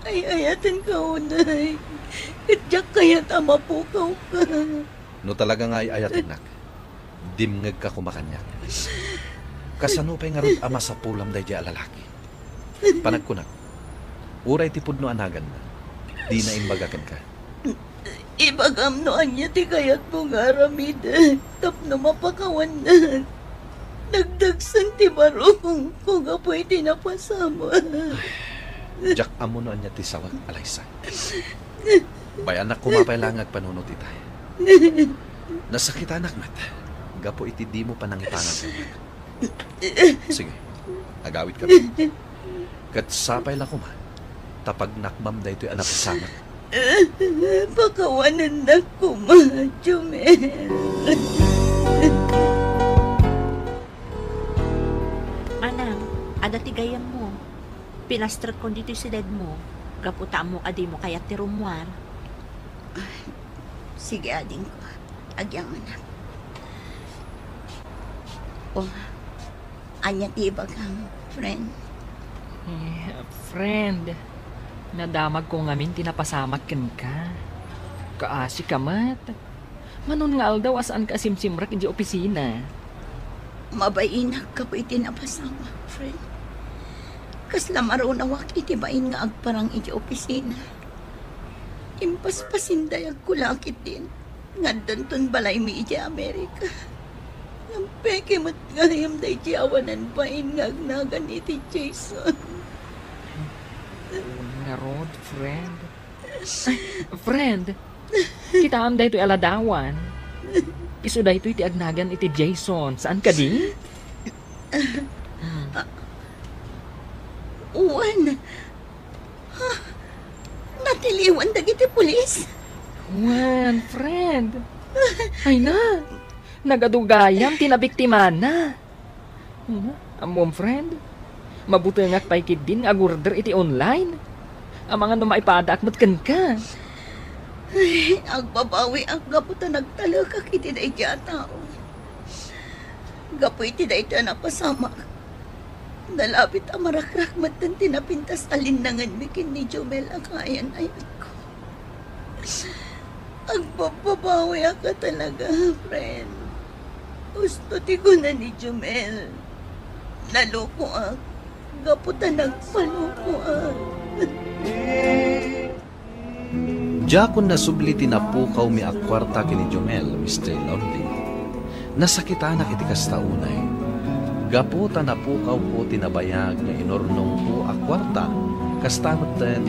Ay-ayatenka unay. Ket diak kayat a mapukawka. No talaga nga ay-ayatennak, dimngegka koma kaniak. Kasano pay ngarud a masapulam daydiay a lalaki? Panagkunak, uray ti pudno a naganna, dina imbaga kenka. Ibagam no ania ti kayatmo nga aramiden tapno mapakawannak. Nagdagsen ti barukko gapu iti napasamak. Diak ammo no ania ti sawek, Alaysa. Bay-anak koma pay laeng nga agpanunot itay. Nasakitanak met gapu iti dimo panangipangan. Sige, agawidka. Ket sapay la koma ta pagnakmam daytoy a napasamak. Pakawanennak koma, Jomel. Manang, adda ti gayyemmo. Pinastrekon ditoy sidadmo, gapu ta ammok a dimo kayat ti rummuar. Sige, adingko. Agyamanak. Oh, ania ti ibagam, friend? Eh, friend, nadamagko ngamin ti napasamak kenka. Kaasika met. Manon nga aldaw a saanka a simsimrek idiay opisina. Mabainak gapu iti napasamak, friend. Kasla marunawak iti bain nga agparang idiay opisina. Impaspasindayagko la ketdin nga addanton balaymi idiay Amerika. Ngem peke met gayam daydiay awanan bain nga agnagan iti Jason. Ngarud, friend. Friend, kitaem daytoy a ladawan. Isu daytoy ti agnagan iti Jason, saan kadi? Hmm. Wen. Ha? Natiliwan dagiti pulis? Wen, friend. Ay na, nagadu gayam ti nabiktimana. Hmm, ammom, friend? Mabutengak pay ketdin nga agorder iti online. Amangan no maipadaak met kenka. Ay, agbabawiak gapu ta nagtalekak iti daydiay a tao. Gapu iti dayta a napasamak, nalabit a marakrak metten ti napintas a linnangenmi ken ni Jomel a kaayan-ayatko. Agbabbabawiak a talaga, friend. Husto ti kuna ni Jomel. Nalokoak gapu ta nagpalokoak. Diakon nasubli ti napukawmi a kuarta ken ni Jomel, Mister Lonely. Nasakitanak iti kasta unay. Gapu ta napukawko ti nabayag nga inurnongko a kuarta, kasta metten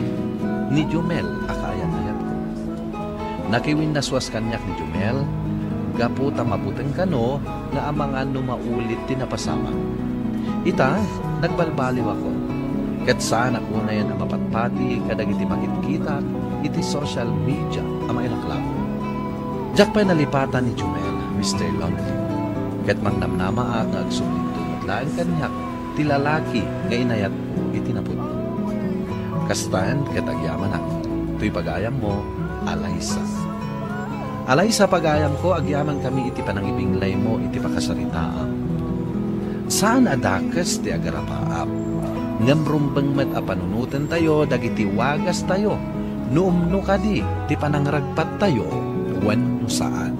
ni Jomel a kaayan-ayatko. Nakiwinnasuas kaniak ni Jomel, gapu ta mabuteng kano nga amangan no maulit ti napasamak. Ita, nagbalbaliwakon, ket saanak unayen a mapatpati kadagiti makitkitak iti social media a mailaklabo. Diak pay nalipatan ni Jomel, Mister Lonely, ket mangnamnamaak nga agsublitto met laeng kaniak ti lalaki nga inayatko iti napudno. Kastaen ket agyamanak, toy pagayammo, Alaysa. Alaysa, pagayamko, agyamankami iti panangibinglaymo iti pakasaritaam. Saan a dakes ti agarapaap, ngem rumbeng met a panunotentayo dagiti wagastayo, no umno kadi ti panangragpattayo wenno saan.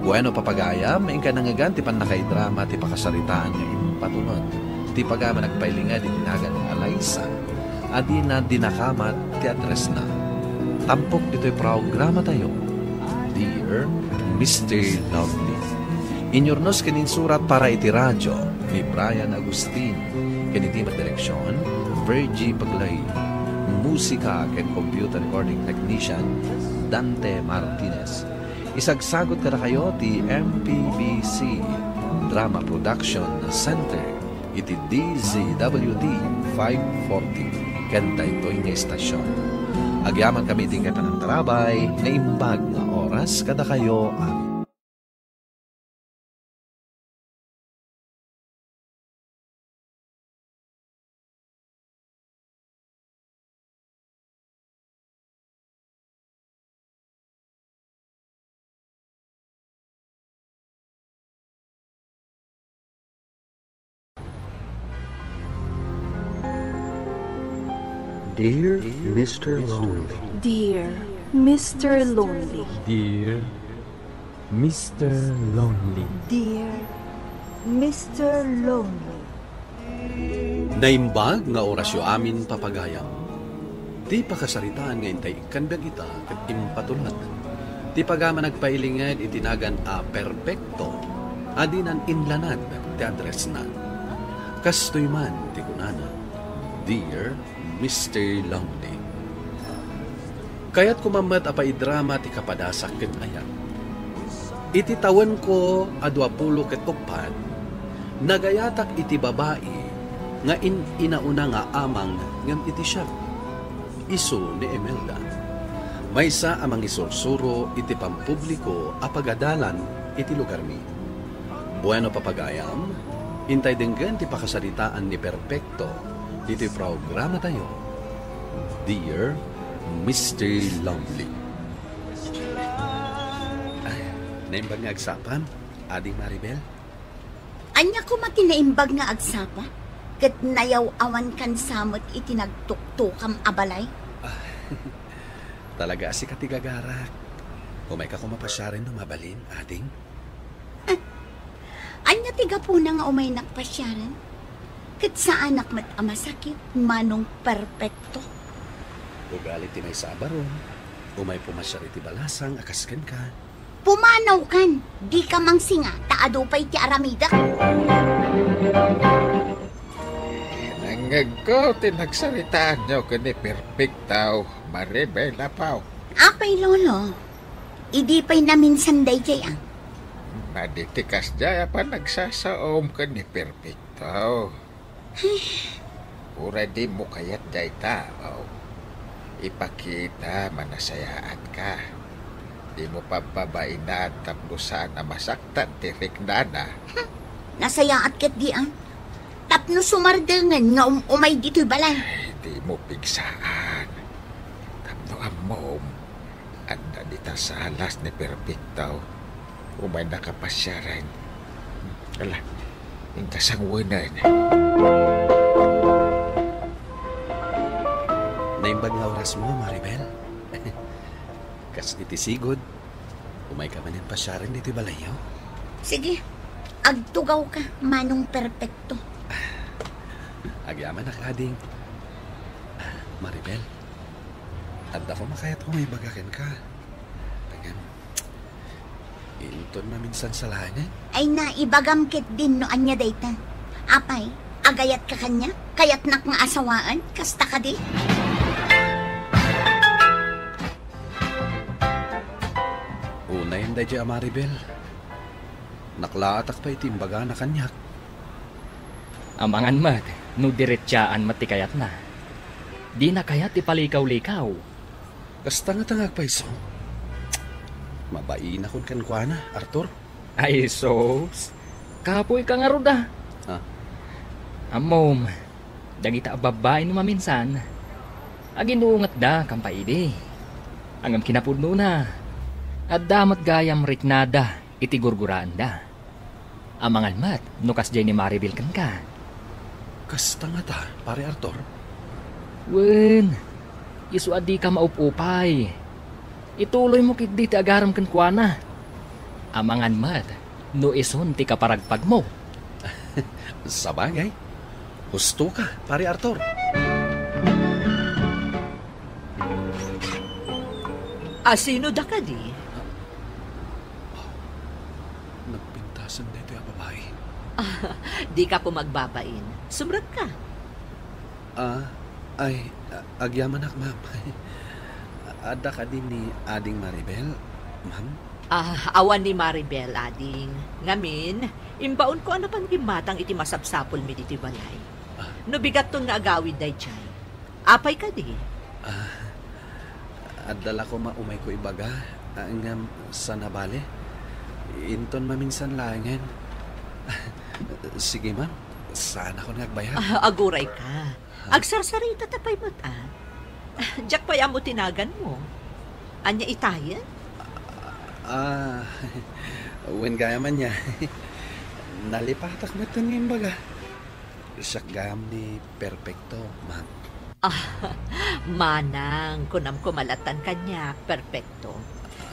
Bueno, papagayam, inka nangngegan ti pannakaidrama ti pakasaritaan nga impatunog ti pagayam a nagpailinged iti nagan nga Alaysa a dina dinakamat ti addressna. Tampok ditoy programatayo, Dear Mister Lovely. Inyurnos ken insurat para iti radio ni Brian Agustin, ken iti met direksion, Virgie Paglay. Musika ken Computer Recording Technician, Dante Martinez. Isagsagut kadakayo ti M P B C Drama Production Center iti D Z W T five forty ken daytoy nga istasyon. Agyamankami iti panangtarabay, naimbag nga oras kadakayo a Dear Mister Lonely. Dear Mister Lonely. Dear Mister Lonely. Dear Mister Lonely. Naimbag nga orasyo amin, papagayam. Ti pakasaritaan nga intay ikkan biag ita ket impatulod ti pagama nagpailinged iti nagan a perpekto a dinan inlanad ti addressna. Kastoy man ti kunana, Dear Mister Lonely. Kayatko man met a paidrama ti kapadasak ken ayat. Iti tawenko a duapulo ket uppat, nagayatak iti babai nga in-inauna nga amang ngem iti siak. Isu ni Imelda. Maysa a mangisursuro iti pampubliko a pagadalan iti lugarmi. Bueno, papagayam, intay denggen ti pakasaritaan ni Perfecto ditoy programatayo, Dear Mister Lonely. Ay, naimbag nga agsapam, Ading Maribel? Ania koma ti naimbag nga agsapa? Ket nayaw-awankan sa met iti nagtuktokam a balay? Ah, talaga a sika ti gagarak. Umayka koma pasiaren no mabalin, ading? Ah, ania ti gapuna nga umaynak pasiaren? Ket saanak met a masakit, Manong Perfecto. Ugali ti maysa a barong, umay pumasiar iti balasang a kas kenka. Pumanawkan, dika mangsinga ta adu pay ti aramidek. Nangngegko ti nagsaritaanyo ken ni Perfecto, Maribel, apo. Apay, Lolo, idi pay naminsan daydiay a? Madi ti kasdiay a panagsasaom ken ni Perfecto. Uray dimo kayat dayta, aw, ipakita a nasayaatka. Dimo pababainan tapno saan a masaktan ti riknana. Hmm, nasayaat ketdi a. Tapno sumardengen nga um-umay ditoy balay. Ay, dimo pigsaan. Tapno ammom, adda dita salas ni Perfecto. Umaynaka pasiaren. Ala, inka sanguen. Naimbag nga orasmo, Maribel. Kas iti sigud, umayka manen pasiaren ditoy balayyo. Sige, agtugawka, Manong Perfecto. Agyamanak, ading. Maribel, adda koma kayatko nga ibaga kenka. Ngem, inton maminsan sa langit? Ay, naibagam ketdin no ania dayta. Apay, agayatka kaniak? Kayatnak nga asawaan? Kasta kadi? Unayen daydiay a Maribel. Naklaatak pay iti imbagana kaniak. Amangan met no diretsaan met ti kayatna. Dina kayat ti palikaw-likaw. Kasta ngata nga agpayso. Mabainakon kenkuana, Arthur. Ay, sus. Kapuy ka ngarud a. Ha? Ammom, dagita a babbai no maminsan, aginungetda kan paidi. Ngem kinapudnona, adda met gayam riknada iti gurguraenda. Amangan met no kasdiay ni Maribel kenka. Kasta ngata, Pare Arthur? Wen, isu a dika maup-upay. Ituloymo ketdi ti agarem kenkuana. Amangan met no isun ti kaparagpagmo. Sabagay, husto ka, Pare Arthur. A sino da kadi? Nagpintasan daytoy a babai. Dika koma agbabain. Sumrekka. Ah, Ay, a-, agyamanak, ma'am. Adda kadi ni Ading Maribel, ma'am? Ah, awan ni Maribel, ading. Ngamin, imbaonko a napan gimmatang iti masapsapulmi ditoy balay. Ah. No bigatton nga agawid daydiay. Apay kadi? Ah, adda la koma umayko ibaga, ah, ngem saan a bale. Inton maminsan laengen. Sige, ma'am. Saanakon nga agbayag. Ah, agurayka. Agsarsarita ta pay met, a. Diak pay ammo ti naganmo. Ania itayen? Ah, wen gayam ania. Nalipatak metten nga imbaga. Siak gayam ni Perfecto, ma'am. Ah, manang, kunam koma lattan kaniak, Perfecto.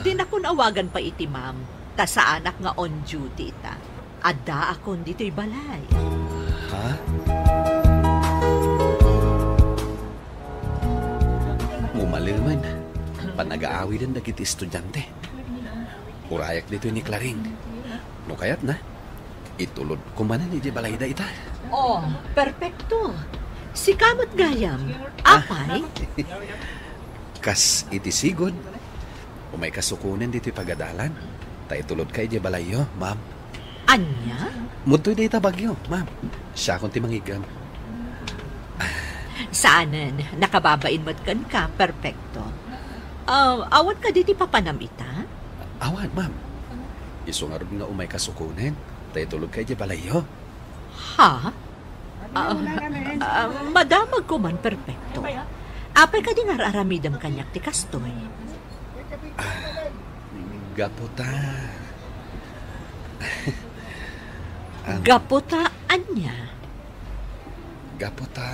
Dinakon awagan pay iti ma'am, ta saanak nga on duty ita. Addaakon ditoy balay. Ha? Mumalemen, panagaawiden dagiti estudiante. Urayak ditoy ni Claring. No kayatna, itulodko manen iti balayda ita. Oh, Perfecto. Sika met gayam. Ah. Apay? Kas iti sigud, umayka sukonen ditoy pagadalan, ta itulodka idiay balayyo, ma'am. Ania? Mudtoy dayta bagyo, ma'am. Siakon ti mangiggem. Saanen, nakababain met kenka, Perfecto. Ah, awan kadi ti papanam ita? Awan, ma'am. Isu ngarud nga umayka sukonen, ta itulodka idiay balayyo. Ha? Ah, ah, madamagko man, Perfecto. Apay kadi nga ar-aramidem kaniak ti kastoy? Ah, gapu ta. Ah. Gapu ta ania? Gapu ta.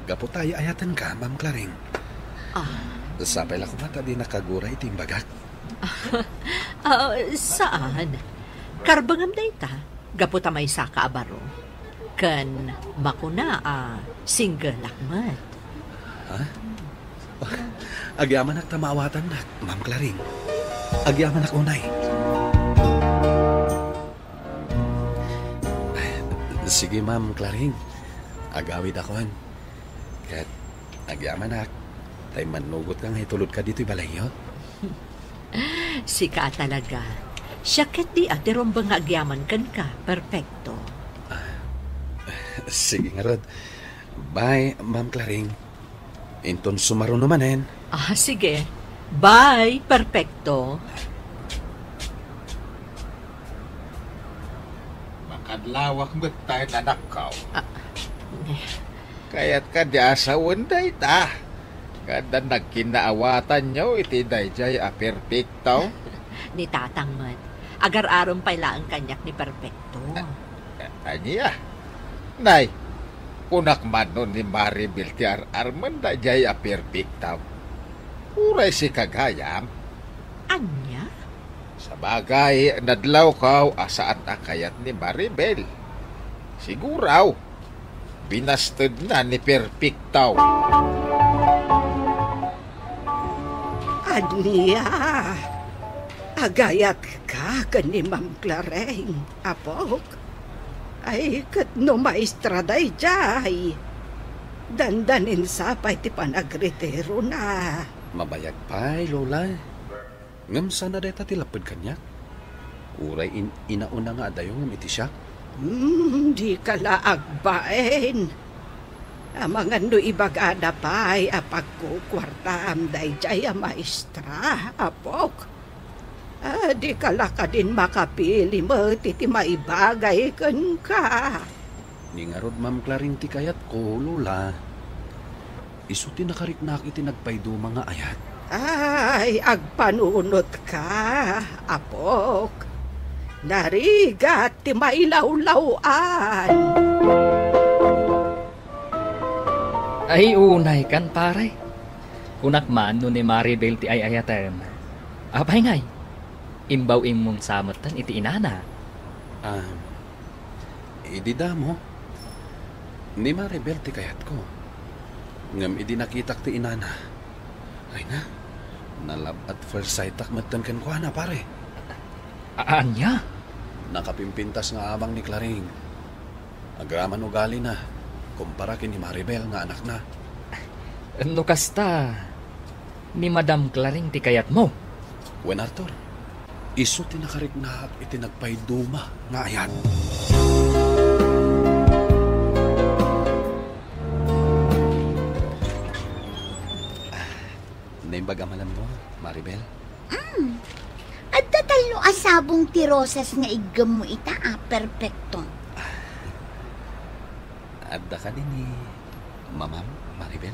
Gapu ta ay-ayatenka, Ma'am Claring. Ah. Sapay la koma ta dinak aguray iti imbagak. Ah, saan? Karbengem dayta, gapu ta maysaka a baro. Ken makuna a single-ak met. Ha? Agyamanak ta maawatannak, Ma'am Claring. Agyamanak unay. Sige, Ma'am Claring. Agawidakon. Ket agyamanak, ta immannugotka nga itulodka ditoy balayyo. Sika talaga. Siak ketdi a ti rumbeng nga agyaman kenka, Perfecto. Ah, sige ngarud. Bye, Ma'am Claring. Inton sumaruno manen. Ah, sige. Bye, Perfecto. Makadlawak met tayo, anakko. Ah, eh. Kayatka di a sawen dayta. Kada nagkinaawatanyo iti daydiay a Perfecto. Ni Tatang met, agar-arom pay laeng kaniak ni Perfecto. A-, a-, ania? Nay, kunak man no ni Maribel ti ar-armen daydiay a Perfecto. Uray sika gayam. Ania? Sabagay, nadlawko a saan a kayat ni Maribel. Siguro, binastedna ni Perfecto. Ania? Agayatka ken ni Ma'am Claring, apok? Ay, ket no maestra daydiay, dandanin sa pay ti panagretirona. Mabayag pay, Lola. Ngem saan a dayta ti lapped kaniak? Uray in-, inauna nga adayo ngem iti siak? Hmm, dika la agbain. Amangan no ibagada pay a pagkukuartaam daydiay a maestra, apok. Ah, dika la kadin makapili met iti maibagay kenka. Ni ngarud, Ma'am Claring, ti kayatko, Lola. Isu ti nakariknaak iti nagpaiduma nga ayat. Ay, agpanunotka, apok. Narigat ti mailawlaw-an. Ay, unay kan, pare. Kunak man no ni Maribel ti ay-ayatem. Apay ngay? Imbaw-immon sa metten iti inana. Ah, idi damo, ni Maribel ti kayatko. Ngem idi nakitak ti inana, ay na, na-love at first sight-ak metten kenkuana, pare. A-, ania? Nakapimpintas nga abang ni Claring. Agraman ugalina. kumpara ken ni Maribel nga anakna. No kasta, ni Madam Claring ti kayatmo? Wen, Arthur, isu ti nakariknaak iti nagpayduma nga ayat. Naimbag a malammo, Maribel? Mm. Adda tallo a sabong ti rosas nga iggemmo ita a perpekto. Adda kadi ni Mamam, Maribel?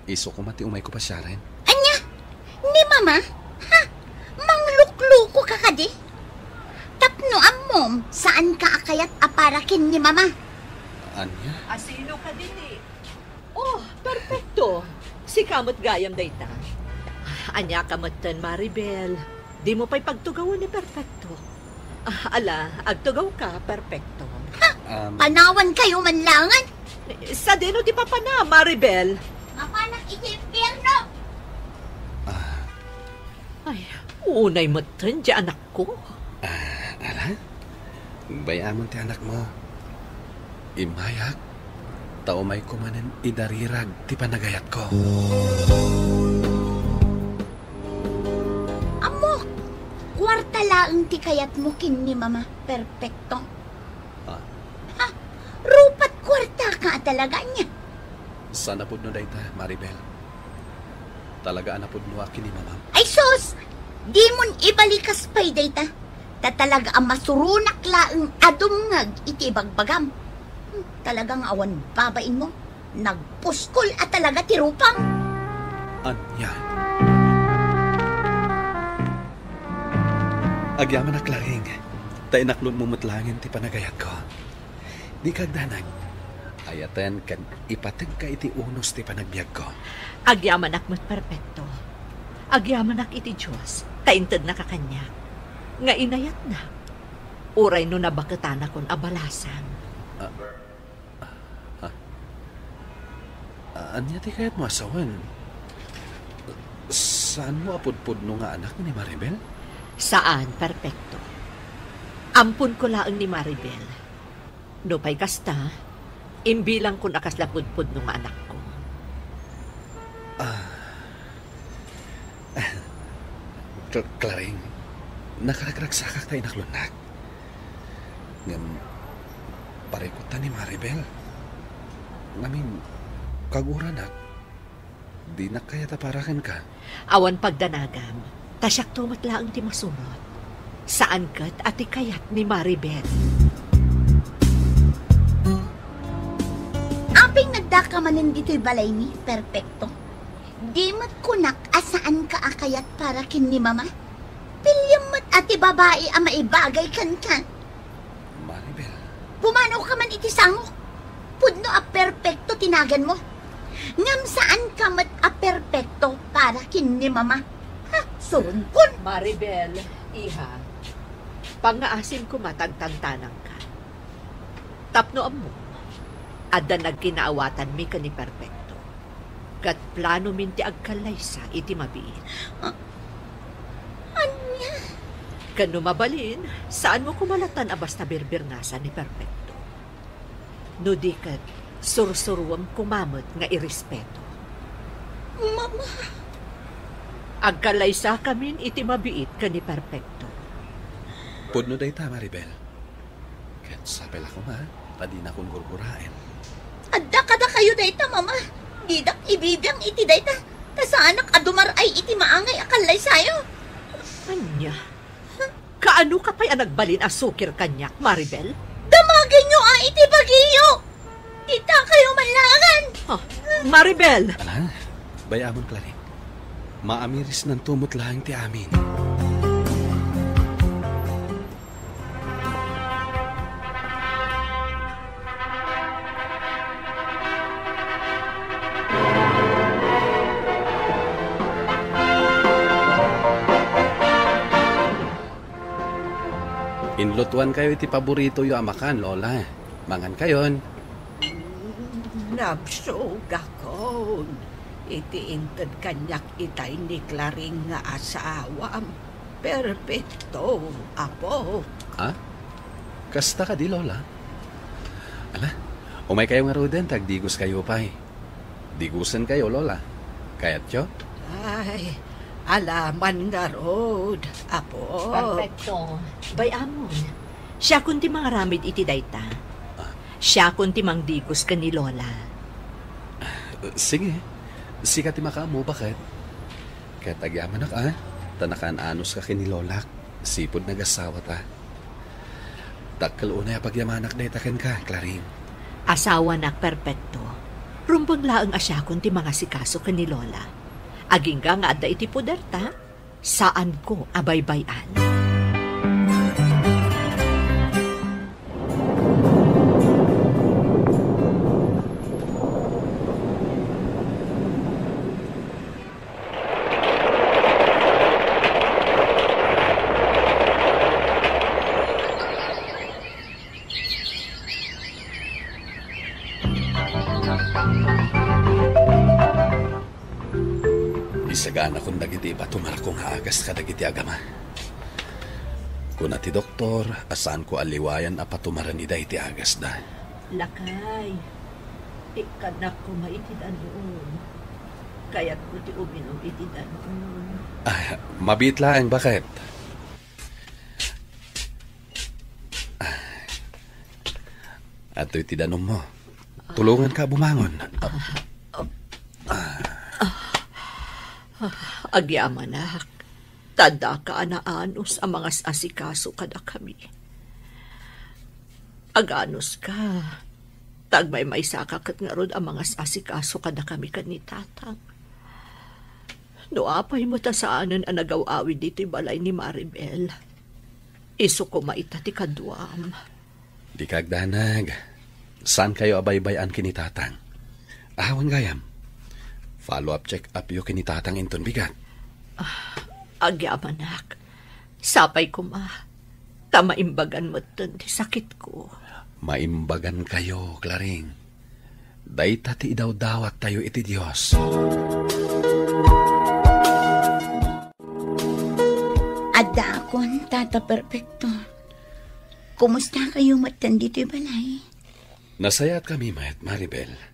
Isu koma ti umayko pasiaren. Ania? Ni Mama? Ha? Manglukluko ka kadi? Tapno ammom, saan ka a kayat a para ken ni Mama. Ania? Asino kadi ni? Oh, perpekto. Sika met gayam dayta. Ania ka metten, Maribel? Dimo pay pagtugawen ni Perpekto. Ah, ala, agtugaw ka, Perpekto. Ha? Um, panawan kayo man langan? Sadino ti papana, Maribel? Mapanak iti impierno! Ah. Ay, unay metten ti anakko. Ah, ala? Bay-amon ti anakmo. Immayak, ta umayko manen idarirag ti panagayatko. Ammok, kuarta laeng ti kayatmo ken ni Mama, Perpekto. Ah? Ha? Rupat kuarta ka talaga ania? Saan a pudno dayta, Maribel. Talaga a napudnoak ken ni Mamam. Ay sus! Dimon ibalikas pay dayta. Ta talaga a masuronak laeng a dumngeg iti ibagbagam. Hmm, talaga nga awan babainmo. Nagpuskol a talaga ti rupam. Ania? Agyamanak, Claring, ta inaklonmo met laengen ti panagayatko. Dika agdanag. Ayaten ken ipategka iti unos ti panagbiagko. Agyamanak met, Perpekto. Agyamanak iti Dios, ta intednaka kaniak, nga inayatnak, uray no nabaketanakon a balasang. Ah, ah, ah. Ah, ania ti kayatmo a sawen? Saanmo a pudpudno nga anak ni Maribel? Saan, Perpekto. Amponko laeng ni Maribel. Nupay kasta, imbilangkon a kasla pudpudno nga anakko. Ah. Cl-, Claring, nakaragragsakak ta inaklonnak. Ngem, parikutta ni Maribel. Ngamin, kaguranak, dinak kayat a para kenka. Awan pagdanagam, ta siakto met laeng ti masurot. Saan ket a ti kayat ni Maribel. Apay nga addaka manen ditoy balaymi, Perpekto? Di met kunak a saanka a kayat para ken ni Mama? Piliem met a ti babai a maibagay kenka. Maribel. Pumanaw ka man iti sangok. Pudno a Perpekto ti naganmo. Ngem saan ka met a perpekto para ken ni Mama. Ha, suronkon. Maribel, iha, pangngaasim koma ta agtantanangka. Tapno ammom, adda nagkinaawatanmi ken ni Perpekto. Ket planomin ti agkallaysa iti mabiit. Ah, ania? Ken no mabalin, saanmo koma latan a basta birbirngasan ni Perpekto. No di ket, sursuruem koma met nga irespeto. Mama! Agkallaysakamin iti mabiit ken ni Perpekto. Pudno dayta, Maribel. Ket sapay la koma, ta dinakon gurguraen. Adda kadakayo dayta, Mama. Didak ibibiang iti dayta, ta saanak a dumar-ay iti maangay a kallaysayo. Ania? Kaano ka pay a nagbalin a sukir kaniak, Maribel? Damagenyo a iti bagiyo! Itakayo man laengen! Ah, Maribel! Ala, bay-amon, Claring. Maamirisnanto met laeng ti amin. Inlutuankayo iti paboritoyo a makan, Lola. Mangankayon. Nabsogakon iti inted kaniak itay ni Claring nga asawam. Perpekto, apo. Ha? Kasta kadi, Lola? Ala, Umaykayo ngaruden ta agdigoskayo pay. Digosenkayo, Lola. Kayatyo? Ay, alaman ngarud, Apo. Perfecto. Bay-amon. Siakon ti mangaramid iti dayta. Ah. Siakon ti mangdigos ken ni Lola. Sige. Sika ti makaammo, baket. Ket agyamanak, a, ta nakaan-anuska ken ni Lolak. Sipud nagasawata. Dakkel unay a pagyamanak dayta kenka, Claring. Asawanak, Perfecto. Rumbeng laeng a siakon ti mangasikaso ken ni Lola. Agingga nga adda iti poderta, saanko a baybay-an. Isaganakon dagiti ipatumarko nga agas kadagiti agama. Kuna ti doktor a saanko a liwayan a patumaren ida iti agasda. Lakay, ikkannak koma iti danum. Kayatko ti uminum iti danum. Ah, mabiit laeng, baket. Ah, adtoy ti danummo. Tulonganka a bumangon. Agyamanak, ta addaka a naanus a mangas-asikaso kadakami. Aganuska, ta agmaymaysaka ket ngarud a mangas-asikaso kadakami ken ni Tatang. No apay met a saanen a nagaw-awid ditoy balay ni Maribel, isu koma ita ti kaduam. Dika agdanag. Saankayo a baybay-an ken ni Tatang. Awan gayam. Follow-up check-upyo ken ni Tatang inton bigat. Ah, agyamanak. Sapay koma. Ta maimbagan metten ti sakitko. Maimbagankayo, Claring. Dayta ti idawdawattayo iti Dios. Addaakon, Tata Perfecto. Kumustakayo metten ditoy balay? Nasayaat kami met, Maribel.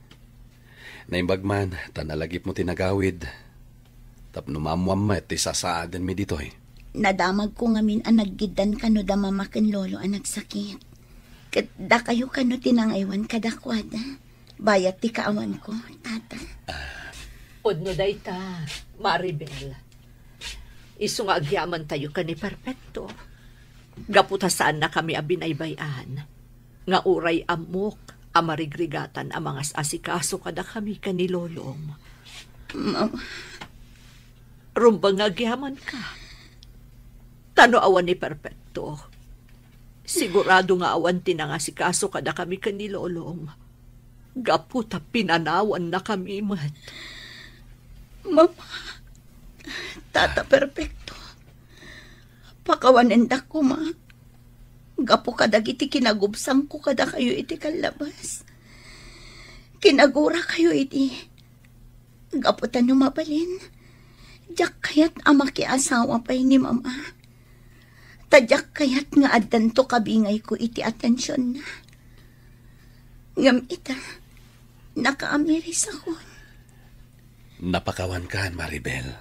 Naimbag man, ta nalagipmo ti nagawid. Tapno maammoam met ti sasaadenmi ditoy. Nadamagko ngamin a naggiddan kano da Mama ken Lolo a nagsakit. Ket dakayo kano ti nangaywan kadakuada. Bayat ti kaawanko, Tata. Pudno dayta, Maribel. Isu nga agyamantayo ken ni Perfecto. Gapu ta saannakami a binaybay-an, nga uray ammok a marigrigatan a mangas-asikaso kadakami ken ni Lolom. Mama. Rumbeng nga agyamanka. Ta no awan ni Perfecto, sigurado nga awan ti nangasikaso kadakami ken ni Lolom. Gapu ta pinanawannakami met. Mama, Tata Perfecto, pakawanendak koma. Gapu kadagiti kinagubsangko kadakayo iti kallabas. Kinagurakayo idi. Gapu ta no mabalin, diak kayat a makiasawa pay ni Mama. Ta diak kayat nga addanto kabingayko iti atensionna. Ngem ita, nakaamirisakon. Napakawankan, Maribel.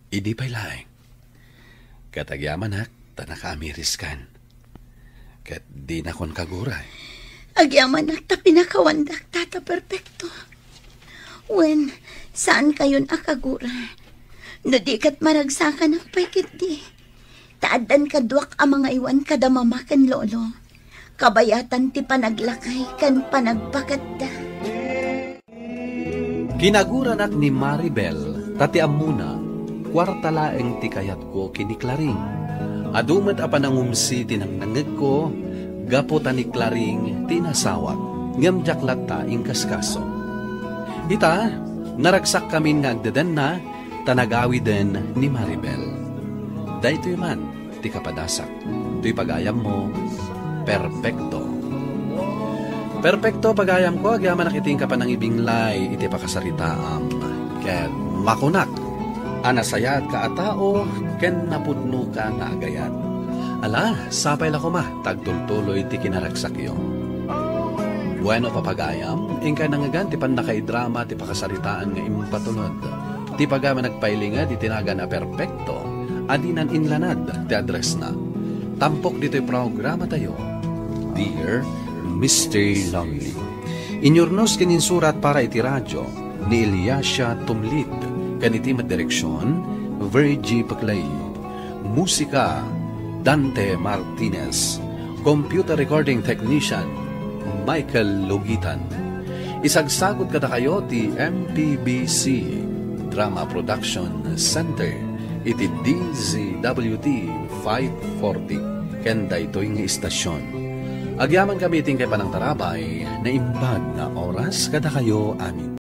Idi pay laeng. Ket agyamanak ta nakaamiriskan. Ket dinakon kagura. Agyamanak ta pinakawandak, Tata Perfecto. Wen, saankayon a kagura. No di ket maragsakanak pay ketdi. Ta addan kaduak a mangaywan kada Mama ken Lolo. Kabayatan ti panaglakay ken panagpaketda. Kinaguranak ni Maribel, ta ti ammona, kuarta laeng ti kayatko ken ni Claring. Adu met a panangumsi ti nangnangegko, gapu ta ni Claring ti inasawak, ngem diak latta inkaskaso. Ita, naragsakkamin nga agdedenna, ta nagawiden ni Maribel. Daytoy man ti kapadasak toy pagayammo, Perfecto. Perfecto, pagayamko, agyamanak iti inka panangibinglay iti pakasaritaam. Ket makunak a nasayaatka a tao ken napudnoka nga agayat. Ala, sapay la koma ta agtultuloy ti kinaragsakyo. Bueno, papagayam, inkay nangngegan ti pannakaidrama ti pakasaritaan nga impatulod. Ti pagayam a nagpailinged iti nagan a perpekto, a dinan inlanad ti addressna. Tampok ditoy programatayo, Dear Mister Lonely. Inyurnos ken insurat para iti radio ni Eliasia Tumlid, ken iti met direksion, Virgie Paclay. Musika, Dante Martinez. Computer recording technician, Michael Lugitan. Isagsagut kadakayo ti M P B C Drama Production Center iti D Z W T five forty ken daytoy nga istasyon. Agyaman kami iti inkay panangtarabay, naimbag nga oras kadakayo amin.